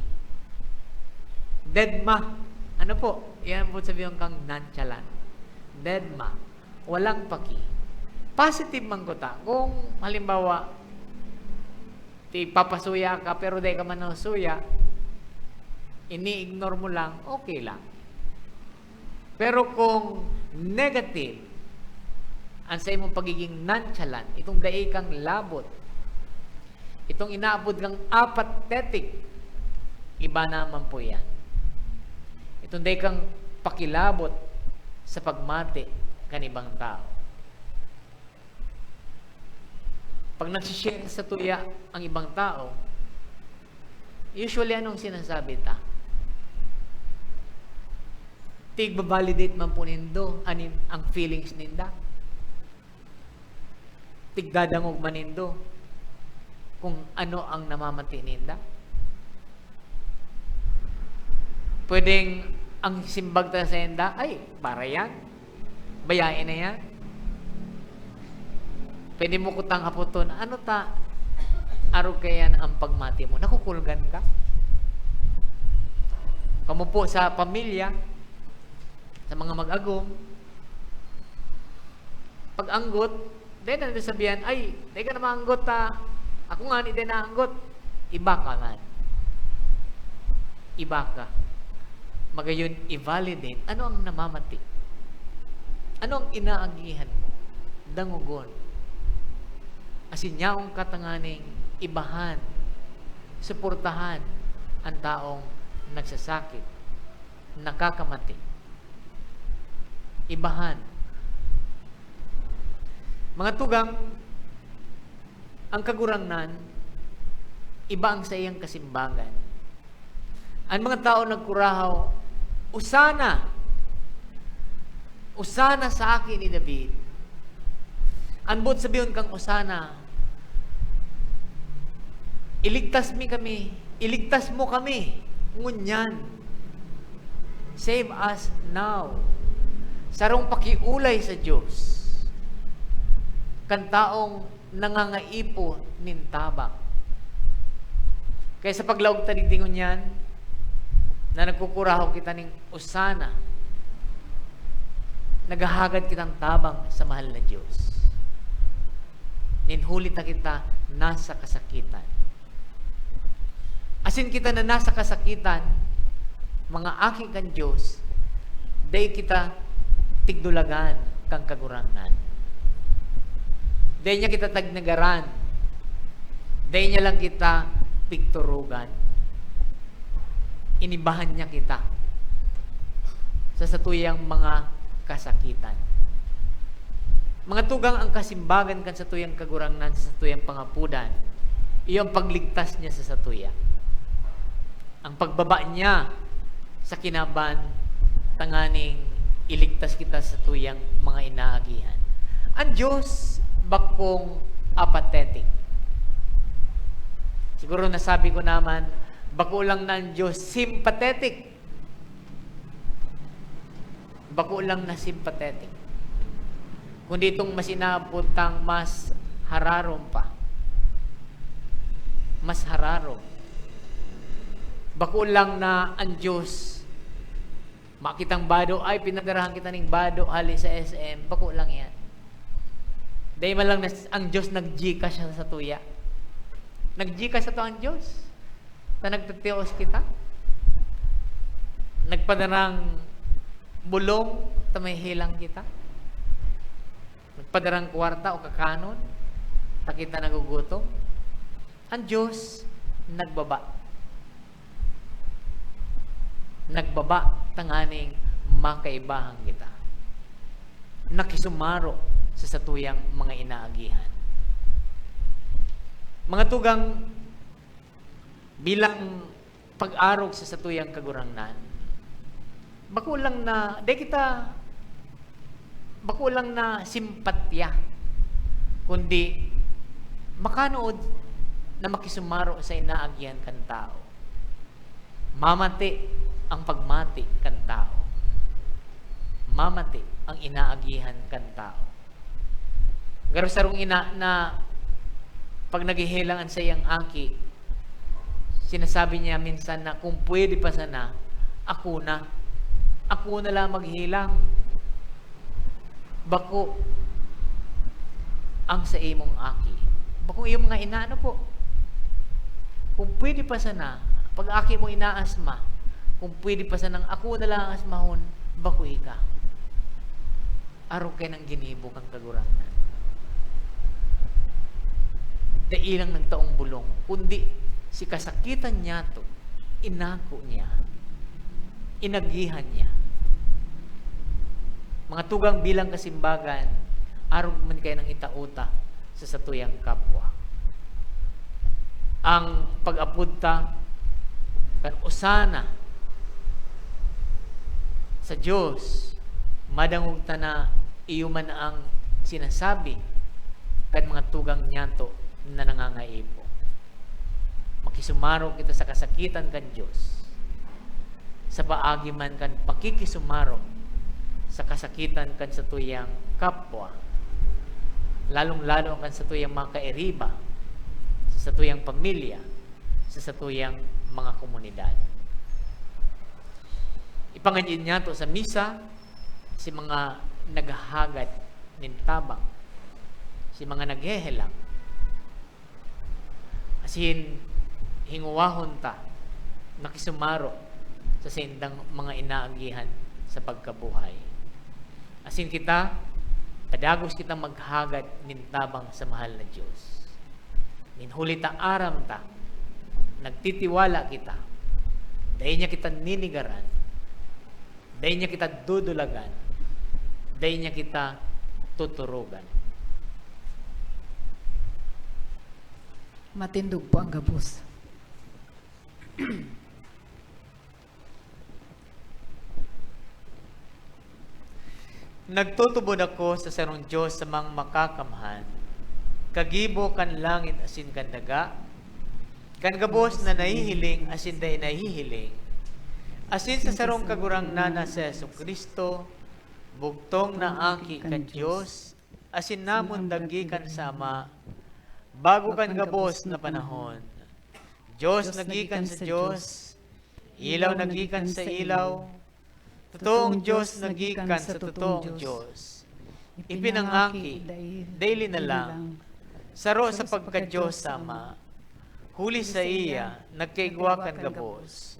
Dedma. Ano po? Yan po sabihin kang nonchalant. Dedma. Walang paki. Positive man kuta. Kung halimbawa, tigpapasuya ka, pero dai ka man nasuya, ini-ignore mo lang, okay lang. Pero kung negative ang sa imong pagiging nonchalant, itong dai kang labot, itong inaapod kang apathetic, iba naman po yan. Itong dai kang pakilabot sa pagmati kan ibang tao. Pag nagsishare sa tuya ang ibang tao, usually anong sinasabi ta? Tigba-validate man po nindo anin ang feelings ninda. Tigdadangog man nindo kung ano ang namamati ninda. Pwedeng ang simbag ta sainda, "Ay, bara yan. Bayae na yan." Pwede mo kutang hapoton, "Ano ta, arog kaiyan ang pagmati mo? Nakukulgan ka?" Kamo po sa pamilya, sa mga mag-agom, pag-anggot, dai na sabihan, "Ay, dai ka na maanggot, ta ako ngani dai naanggot." Iba ka man. Iba ka. Magayon, i-validate. Ano ang namamati? Ano ang inaagihan mo? Dangogon. Asin yaon ka tanganing ibahan, suportahan ang taong nagsasakit, nakakamati. Ibahan. Mga tugang, ang Kagurangnan, iba ang saiyang kasimbagan. Ang mga tao nagkurahaw, "Osana! Osana sa Aki ni David!" Ang buot sabihon kang Osana, "Iligtas mi kami, iligtas mo kami ngunyan." Save us now. Sarong pakiolay sa Dios kan taong nangangaipo nin tabang. Kaya sa paglaog ta digdi ngunyan, na nagkukurahaw kita ning Osana, naghahagad kitang tabang sa mahal na Dios. Nin huli ta kita nasa kasakitan. Asin kita na nasa kasakitan, mga aki kan Dios, dai kita tigdulagan kan Kagurangnan. Dai niya kita tagnagaran. Dai niya lang kita pigturugan. Inibahan niya kita sa satuyang mga kasakitan. Mga tugang, ang kasimbagan kan satuyang Kagurangnan sa satuyang pangapodan, iyo ang pagligtas niya sa satuya. Ang pagbaba niya sa kinaban, tanganing iligtas kita sa satuyang mga inaagihan. Ang Diyos bakong apathetic. Siguro nasabi ko naman, bako lang na ang Diyos sympathetic. Bako lang na sympathetic. Kundi itong mas inabot tang mas hararom pa. Mas hararom. Bako lang na ang Diyos, makitang bado, ay, pinadarahan kita ning bado hali sa S M. Bako lang yan. Dahil man lang nas-, ang Diyos nag-Gcash sa satuya. Nag-Gcash sato ang Diyos. Ta nagtitios kita. Nagpadarang Bulong ta mahehelang kita? Nagpadarang kwarta o kakanon ta kita nagugutom? An Dios nagbaba. Nagbaba tanganing makaibahan kita. Nakisumaro sa satuyang mga inaagihan. Mga tugang, bilang pag-arog sa satuyang Kagurangnan, bako lang na, di kita, bako lang na simpatya, kundi makanood na makisumaro sa inaagihan kan tao. Mamati ang pagmati kan tao. Mamati ang inaagihan kan tao. Garo sarong ina na pag naghehelang an saiyang aki, sinasabi niya minsan na, "Kung pwede pa sana, ako na. Ako na lang maghelang. Bako ang sa imong aki." Bakong iyong mga ina, ano po? "Kung pwede pa sana, pag aki mo inaasma, kung pwede pa sanang ako na lang ang asmahon, bako ika." Arog kainong ginibo kan Kagurangnan. Dai lang nagtaong bulong, kundi si kasakitan niyato, inako niya, inagihan niya. Mga tugang, bilang kasimbagan, arog man kainong itao ta sa satuyang kapwa. Ang pag-apod ta kan usa na sa Dios, madangog ta na iyo man ang sinasabi kan mga tugang niyato na nangangaipo. Makisumaro kita sa kasakitan kan Dios, sa paagi man kan pakikisumaro sa kasakitan kan satuyang kapwa, lalong-lalo kan satuyang mga kairiba, sa satuyang pamilya, sa satuyang mga komunidad. Ipangadyi niyato sa misa si mga naghahagad nin tabang, si mga naghehelang. Asin hingowahon ta na makisumaro sa saindang mga inaagihan sa pagkabuhay. Asin kita, padagos kitang maghagad nin tabang sa mahal na Dios. Nin huli ta aram ta, nagtitiwala kita, dai niya kita ninigaran, dai niya kita dudulagan, dai niya kita tuturugan. Matindog po ang gabos. Nagtutubod ako sa sarong Dios samang makakamhan, kagibo kan langit asin kan daga, kan gabos na nahihiling asin dai nahihiling, asin sa sarong Kagurangnan na si Jesu-Cristo, bugtong na Aki kan Dios, asin namundag gikan sa Ama, bago kan gabos na panahon. Dios na gikan sa Dios, ilaw na gikan sa ilaw, totoong Dios na gikan sa totoong Dios. Ipinangaki, dai linalang, saro sa pagka-Dios sa Ama. Huli saiya, nagkaigwa kan gabos.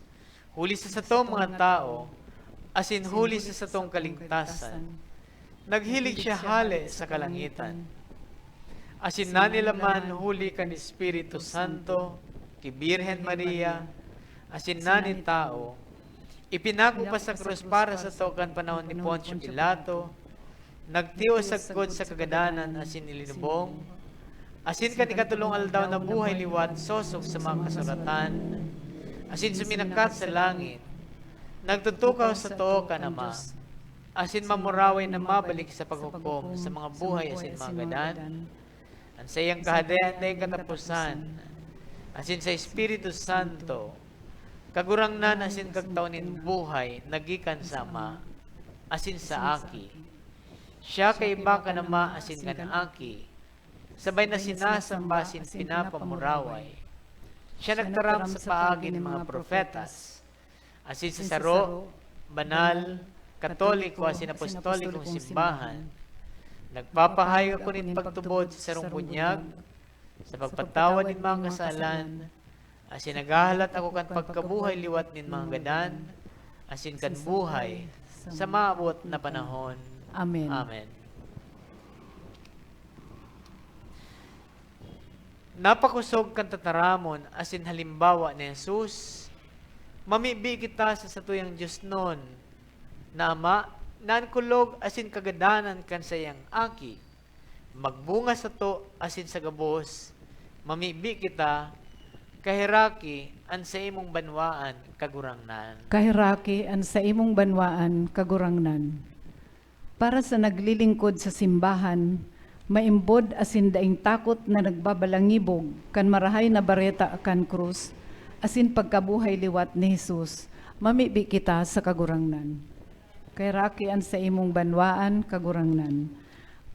Huli sa satong mga tawo, asin huli sa satong kaligtasan, naghilig siya hale sa kalangitan. Asin nanilaman huli kan Espiritu Santo, ki Birhen Maria, asin nanitawo, ipinako pa sa krus para sato kan panahon ni Poncio Pilato, nagtios sagkod sa kagadanan asin ilinubong, asin kan ikatolong aldaw nabuhay liwat sosog sa mga kasuratan, asin suminakat sa langit, nagtutukaw sa too kan Ama, asin mamuraway na mabalik sa paghukom sa mga buhay asin mga gadan. An saiyang Kahadean dai kataposan, asin sa Espiritu Santo, Kagurangnan asin Kagtao nin buhay na gikan sa Ama, asin sa Aki. Siya kaiba kan Ama asin kan Aki, sabay na sinasamba asin pinapamuraway. Siya nagtaram sa paagi nin mga propetas, asin sa saro, banal, katoliko asin apostolikong simbahan. Nagpapahayag ako nin pagtubod sa sarong bunyag, sa pagpatawad nin mga kasalan, asin naghahalat ako kan pagkabuhay liwat nin mga gadan, asin kan buhay sa maabot na panahon. Amen. Amen. Napakosog kan tataramon asin halimbawa ni Jesus, mamibi kita sa satuyang diosnon na Ama, na an kulog asin kagadanan kan saiyang Aki magbunga sato asin sa gabos mamibi kita, kaheraki an saimong banwaan, Kagurangnan. Kaheraki an saimong banwaan, Kagurangnan. Para sa naglilingkod sa simbahan, maimbod asin daing takot na nagbabalangibog kan Marahay na Bareta kan krus asin pagkabuhay liwat ni Jesus, mamibi kita sa Kagurangnan. Kaheraki an saimong banwaan, Kagurangnan.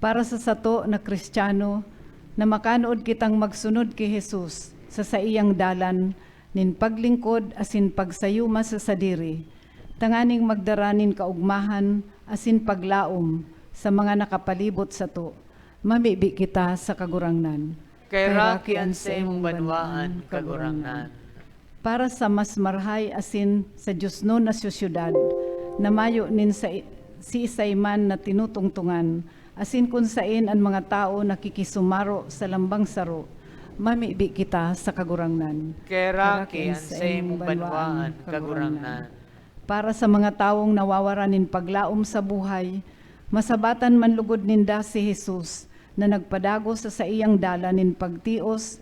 Para sa sato na Kristiyano, na makanood kitang magsunod ki Jesus sa saiyang dalan nin paglingkod asin pagsayuma sa sadiri, tanganing magdara nin kaogmahan asin paglaom sa mga nakapalibot sato, mamibi kita sa Kagurangnan. Kaheraki an saimong banwaan, Kagurangnan. Para sa mas marahay asin sa diosnon na sosyedad, na mayo nin sa, siisay man na tinutungtongan, asin kun saen an mga tawo nakikisumaro sa lambang saro, mamibi kita sa Kagurangnan. Kaheraki an saimong banwaan, Kagurangnan. Para sa mga tawong nawawaran nin paglaom sa buhay, masabatan man lugod ninda si Jesus na nagpadagos sa saiyang dalan nin pagtios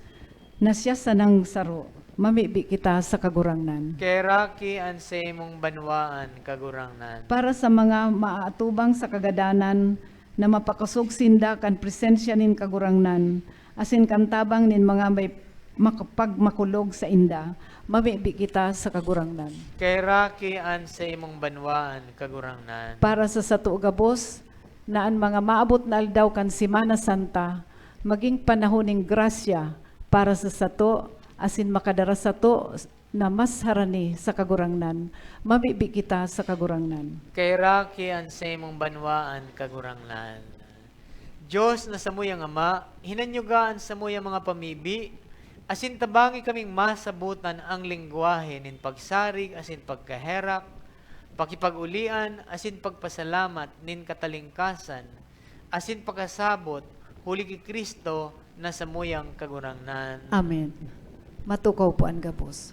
na siya sanang saro, mamibi kita sa Kagurangnan. Kaheraki an saimong banwaan, Kagurangnan. Para sa mga maaatubang sa kagadanan na mapakosog sinda kan presensya nin Kagurangnan, asin kan tabang nin mga may makapagmakulog sainda, mamibi kita sa Kagurangnan. Kaheraki an saimong banwaan, Kagurangnan. Para sa sato gabos, na an mga maabot na aldaw kan Semana Santa magin panahon nin grasya para sa sato, asin makadara sato na mas harani sa Kagurangnan, mamibi kita sa Kagurangnan. Kaheraki an saimong banwaan, Kagurangnan. Dios na samuyang Ama, hinanyuga an samuyang mga pamibi, asin tabangi kaming masabotan an lengwahe nin pagsarig asin pagkaherak, pakipag-olian asin pagpasalamat nin katalingkasan, asin pakasabot huli ki Cristo na samuyang Kagurangnan. Amen. Matukaw po an gabos.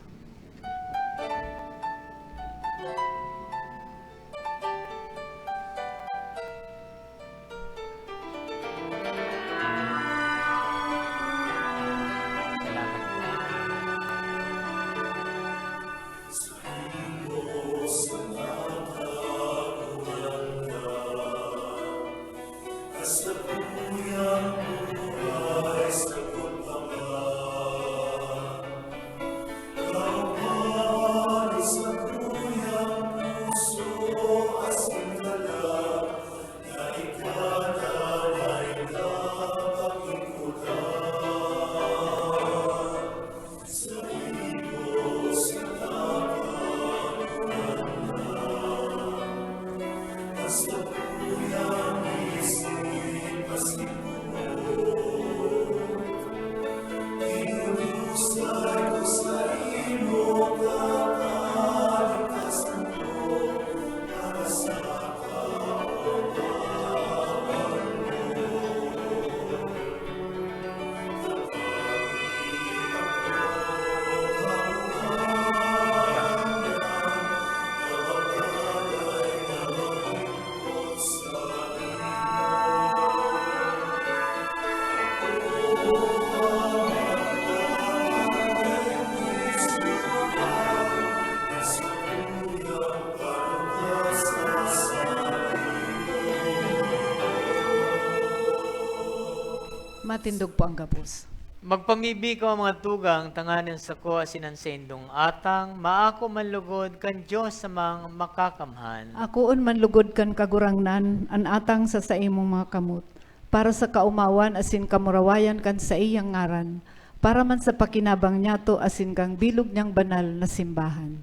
Matindog po ang gabos. Magpamibi kamo, mga tugang, tanganing an sako asin an saindong atang maako man lugod kan Dios sa mga makakamhan. Akoon man lugod kan Kagurangnan an atang sa saimong mga kamot, para sa kaomawan asin kamurawayan kan saiyang ngaran, para man sa pakinabang niyato asin kan bilog niyang banal na simbahan.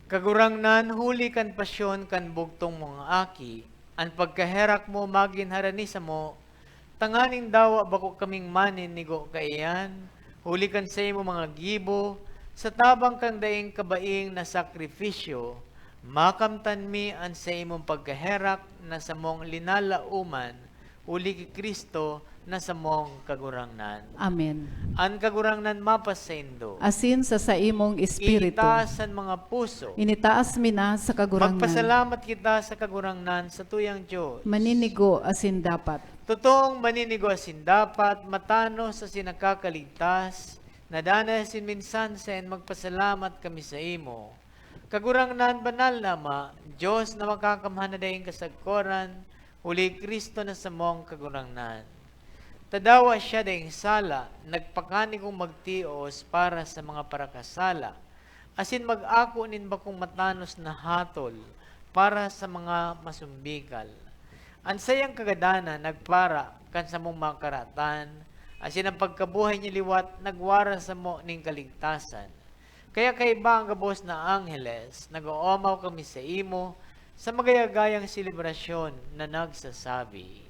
Kagurangnan, huli kan pasyon kan bugtong mong Aki, an pagkaherak mo magin harani samo, tanganing dawa bako kaming maninigo kaiyan, huli kan saimong mga gibo, sa tabang kan daing kabaing na sakrifisyo, Makamtan mi an saimong pagkaherak na samong linalaoman, huli ki Cristo na samong Kagurangnan. Amen. An Kagurangnan mapasaindo. Asin sa saimong espiritu. Itaas an mga puso. Initaas mi na sa Kagurangnan. Magpasalamat kita sa Kagurangnan, satuyang Dios. Maninigo asin dapat. Totoong maninigo asin dapat, matanos asin nakakaligtas, na danay asin minsan saen magpasalamat kami saimo. Kagurangnan, Banal na Ama, Dios na Makakamhan na daing kasagkoran, huli Cristo na samong Kagurangnan. Ta dawa siya daing sala, nagpakanigong magtios para sa mga parakasala, asin mag-ako nin bakong matanos na hatol para sa mga masumbikal. An saiyang kagadanan nagpara kan samong mga karatan, asin an pagkabuhay niya liwat nagwara samo nin kaligtasan. Kaya kaiba an gabos na angheles, nag-oomaw kami saimo sa magayagayang selebrasyon na nagsasabi,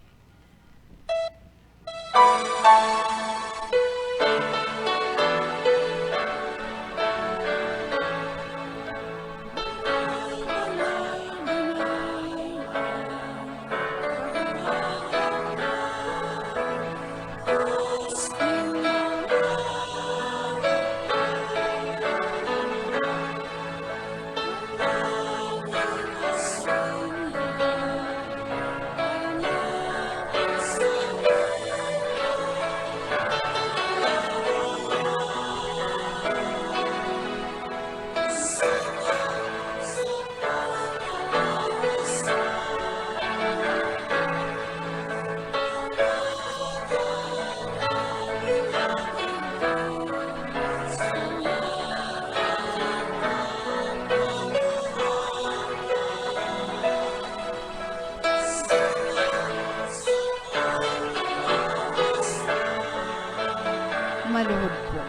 Maluhod po.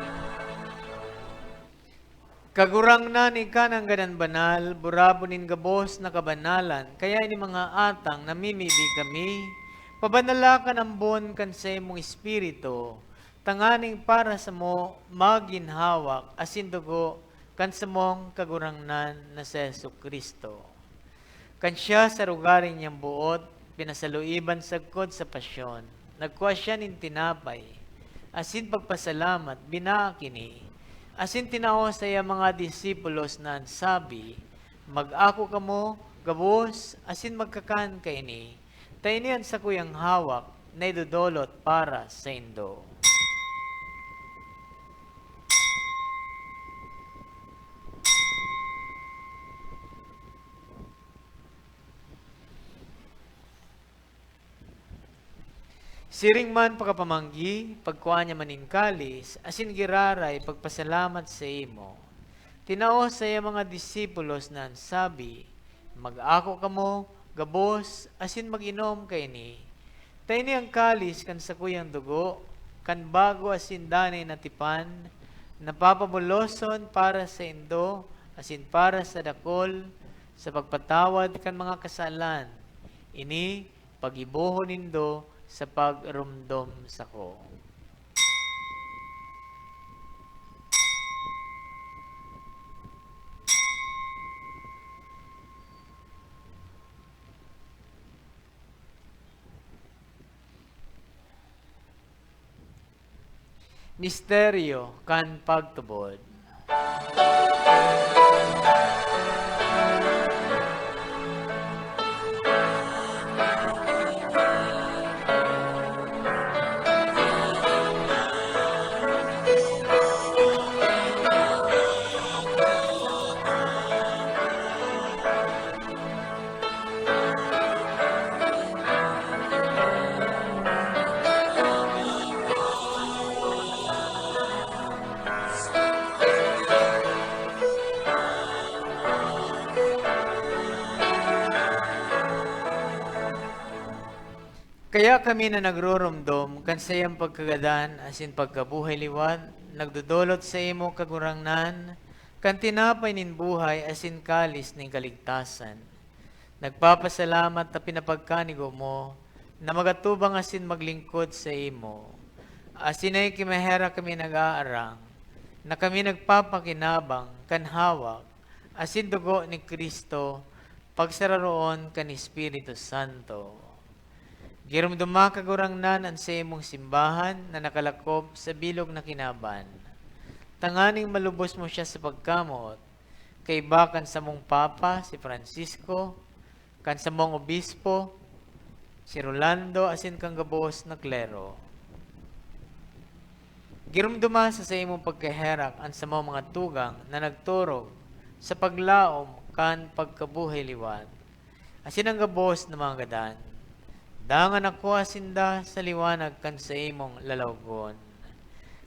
Kagurangnan, ika nanggad an banal, burabon nin gabos na kabanalan, kaya ini mga atang namimibi kami, pabanala kan ambon kan saimong Espiritu, tanganing para samo magin hawak asin dugo kan samong Kagurangnan na si Jesu-Cristo. Kan siya sa rogaring niyang boot, pinasaluiban sagkod sa pasyon, nagkua siya nin tinapay, asin pagpasalamat, binaak ini, asin tinao sa iya mga disipulos na an sabi, "Mag-ako kamo gabos asin magkakan kaini, ta ini an sakuyang hawak na idodolot para saindo." Siring man pakapamanggi, pagkua niya man nin kalis, asin giraray pagpasalamat saimo. Tinao sa iya mga disipulos na an sabi, "Mag-ako kamo gabos asin mag-inom kaini, ta ini an kalis kan sakuyang dugo kan bago asin danay na tipan, na papabuloson para saindo asin para sa dakul sa pagpatawad kan mga kasalan. Ini paggibohon nindo sa pagromdom sako." Misteryo kan pagtubod. Kaya kami na nagroromdom kan saiyang pagkagadan asin pagkabuhay liwat, nagdodolot saimo, Kagurangnan, kan tinapay nin buhay asin kalis nin kaligtasan. Nagpapasalamat ta pinapagkanigo mo na magatubang asin maglingkod saimo. Asin ay ki maherak kami nag-aarang, na kami nagpapakinabang kan hawak asin dugo ni Cristo, pagsararoon kan Espiritu Santo. Giromdoma, Kagurangnan, an saimong simbahan na nakalakop sa bilog na kinaban, tanganing malubos mo siya sa pagkamoot, kaiba kan samong Papa, si Francisco, kan samong obispo, si Rolando, asin kan gabos na klero. Giromdoma sa saimong pagkaherak an samong mga tugang na nagturog sa paglaom kan pagkabuhay liwat, asin an gabos na mga gadan. Dangan akoa sinda sa liwanag kan saimong lalawgon.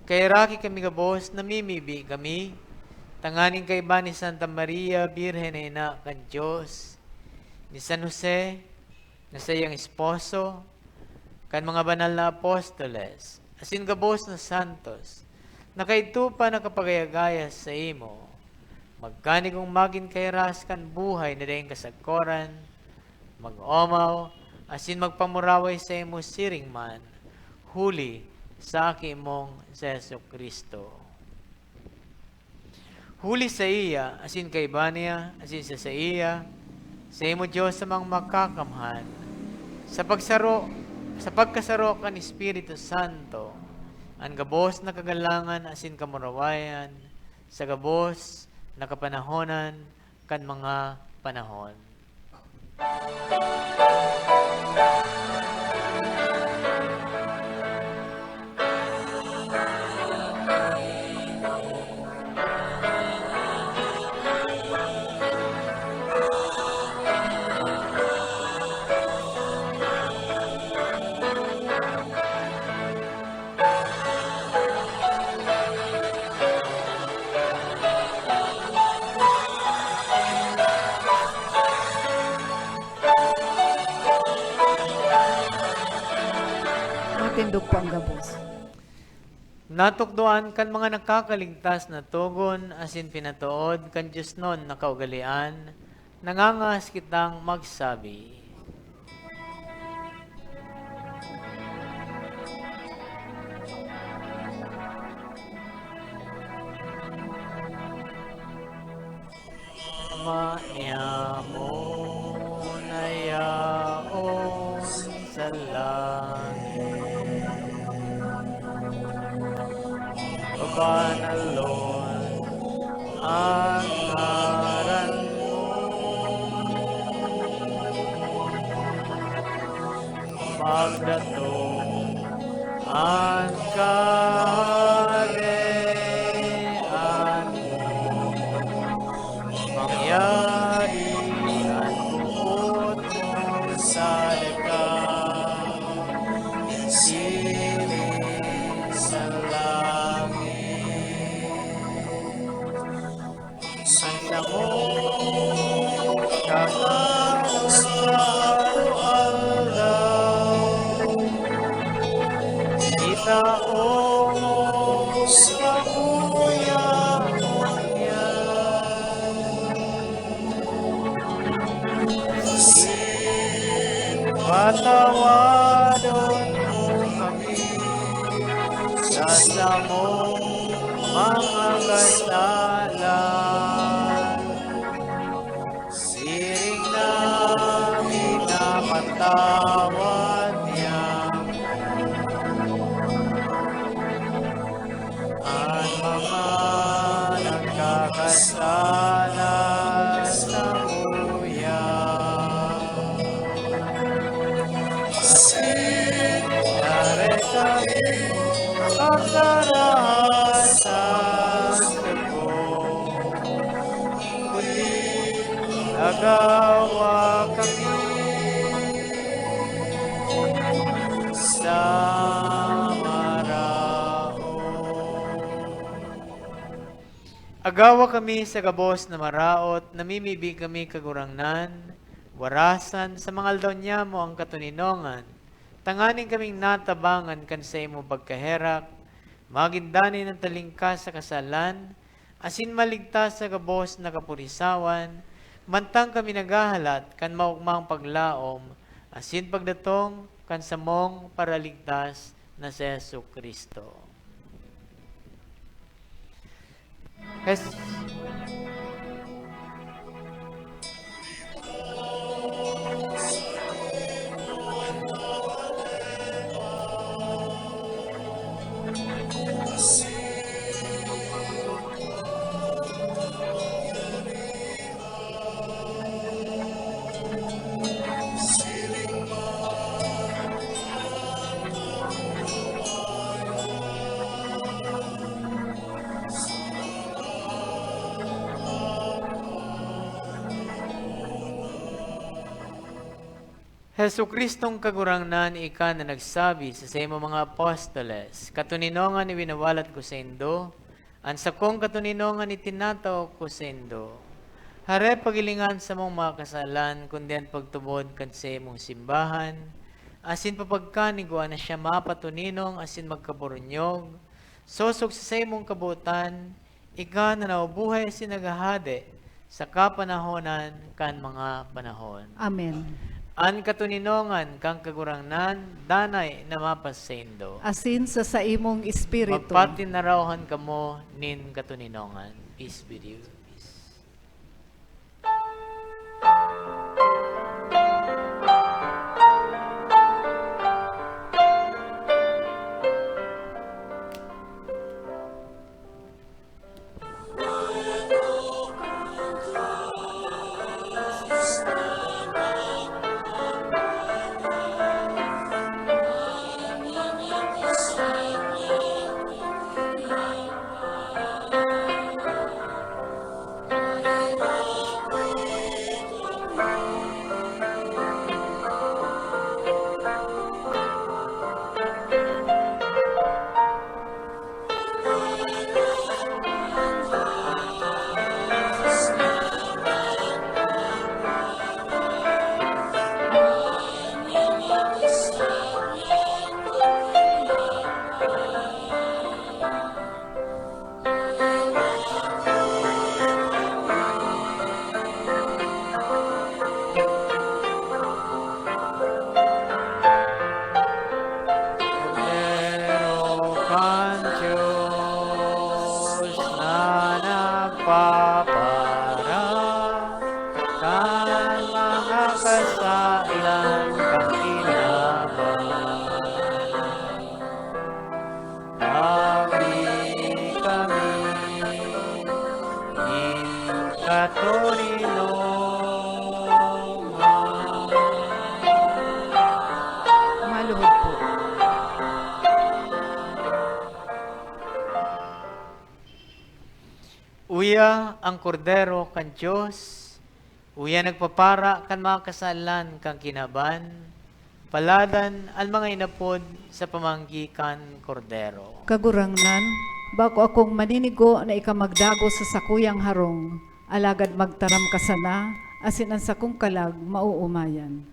Kaheraki kami gabos, namimibi kami, tanganing kaiba ni Santa Maria, Birhen na Ina kan Dios, ni San Jose, na saiyang esposo, kan mga banal na apostoles, asin gabos na santos, na kaidto pa nakapagayagaya saimo, magkanigong magin kahiras kan buhay na daing kasagkoran, mag-omaw, asin magpamuraway saimo siring man, huli sa Aki mong si Jesu-Cristo. Huli saiya, asin kaiba niya, asin sa saiya, saimo, Dios, Amang Makakamhan, sa pagsaro, sa pagkasaro kan Espiritu Santo, an gabos na kagalangan asin kamurawayan, sa gabos na kapanahonan kan mga panahon. Matindog po ang gabos. Natukdoan kan mga nakakaligtas na togon asin pinatood kan diosnon na kaugalean, nangangaas kitang magsabi. Ama niamo na yaon sa langit, pabanalon an ngaran mo. Magdatong an Kahadean mo. Mangyari an boot mo sa daga, siring sa langit. Sandamon kami sa araw-araw. Itao mo sa kuya mo yan. Asin patawadon mo kami sa samong mga kasalan, siring na pinapatawad niya an mga nagkakasala samuya. Asin dai kami pagkaraha sa tukdo, kundi agawa kami sa maraot. Agawa kami sa gabos na maraot, namimibi kami, Kagurangnan, warasan sa mga aldaw niyamo an katoninongan, tanganing kaming natabangan kan saimong pagkaherak, magin danay na talingkas sa kasalan, asin maligtas sa gabos na kapurisawan, mantang kami naghahalat kan maogmang paglaom asin pagdatong kan samong Paraligtas na si Jesu-Cristo. Hes-, Jesu-Cristong Kagurangnan, ika na nagsabi sa saimong mga apostoles, "Katoninongan iwinawalat ko saindo, an sakong katoninongan itinatao ko saindo." Hare, paghilinga an samong mga kasalan, kundi an pagtubod kan saimong simbahan, asin papagkanigwa na siya mapatoninong asin magkaburunyog, sosog sa saimong kabotan, ika na nabubuhay asin naghahade sa kapanahonan kan mga panahon. Amen. An katoninongan kan Kagurangnan danay na mapasaindo. Asin sa saimong espiritu. Magpatinarahan kamo nin katoninongan. Peace be with you. Peace. Kordero kan Dios na nagpapara kan mga kasalan kan kinaban. Tawi kami nin katoninongan. Maluhod po. Uya an Kordero kan Dios, uya nagpapara kan mga kasalan kan kinaban, paladan an mga inapod sa pamanggi kan Kordero. Kagurangnan, bako akong maninigo na ika magdagos sa sakuyang harong, alagad magtaram ka sana, asin an sakong kalag maoomayan.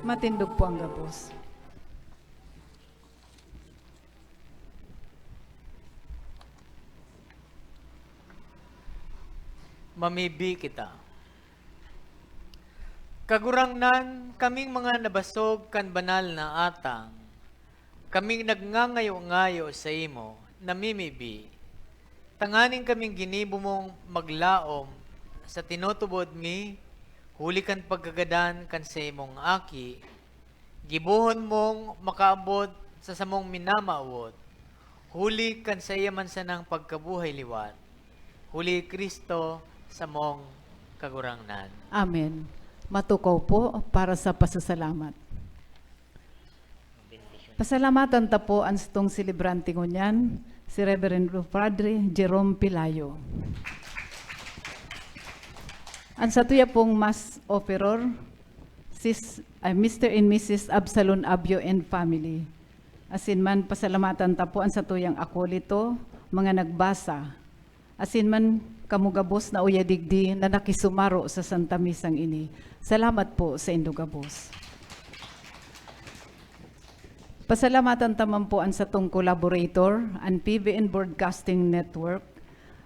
Matindog po ang gabos. Mamibi kita. Kagurangnan, kaming mga nabasog kan banal na atang, kaming nagngangayo-ngayo saimo, namimibi, tanganing kaming ginibo mong maglaom sa tinutubod mi, huli kan pagkagadan kan saimong Aki, gibohon mong makaabot sa samong minamawot, huli kan saiya man sanang pagkabuhay liwat, huli Cristo samong Kagurangnan. Amen. Matukaw po para sa pasasalamat. Pasalamatan ta po an satong selebrante ngunyan, si Reverend Padre Jerome Pilayo. An satuya pong Mass Offeror, sis, ay, Mister and Missus Absalon Abyo and family. Asin man, pasalamatan ta po an satuyang akolito, mga nagbasa. Asin man, kamo gabos na uya digdi na nakisumaro sa Santa Misang ini. Salamat po sa indo gabos. Pasalamatan ta man po an satong collaborator, an P B N Broadcasting Network,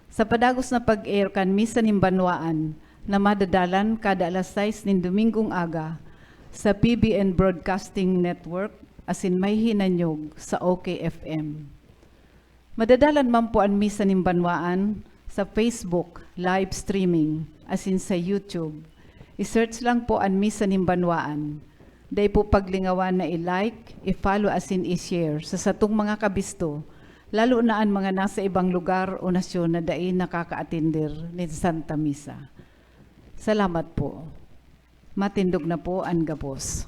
sa padagos na pag-air kan Misa nin Banwaan na madadalan kada alas sais nin Domingong aga sa P B N Broadcasting Network asin may hinanyog sa O K F M. Madadalan man po an Misa nin Banwaan sa Facebook live streaming asin sa YouTube. I-search lang po an Misa nin Banwaan. Dai po paglingawan na i-like, i-follow asin i-share sa satong mga kabisto, lalo na an mga nasa ibang lugar o nasyon na dai nakakaatender nin Santa Misa. Salamat po. Matindog na po an gabos.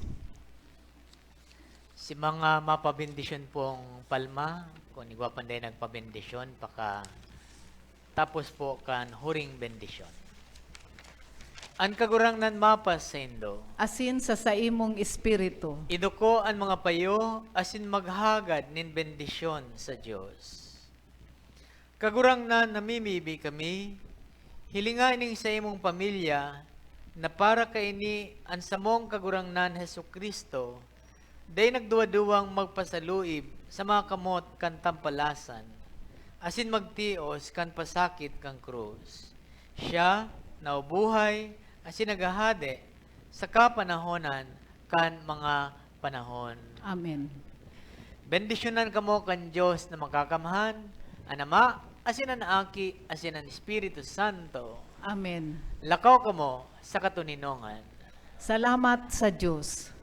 Si mga mapabendisyon pong palma, kung igwa panday nagpabendisyon, paka tapos po kan huring bendisyon. An Kagurangnan mapas saindo. Asin sa saimong espiritu. Iduko an mga payo asin maghagad nin bendisyon sa Dios. Kagurangnan, namimibi kami, hilinga ining saimong pamilya na para kaini an samong Kagurangnan Jesu-Cristo, dai nagduwa-duwang magpasaluib sa mga kamot kan tampalasan, asin magtios kan pasakit kan krus. Siya nabubuhay asin naghahade sa kapanahonan kan mga panahon. Amen. Bendisyonan kamo kan Dios na Makakamhan, an Ama, asin an Aki, asin an Espiritu Santo. Amen. Lakaw kamo sa katoninongan. Salamat sa Dios.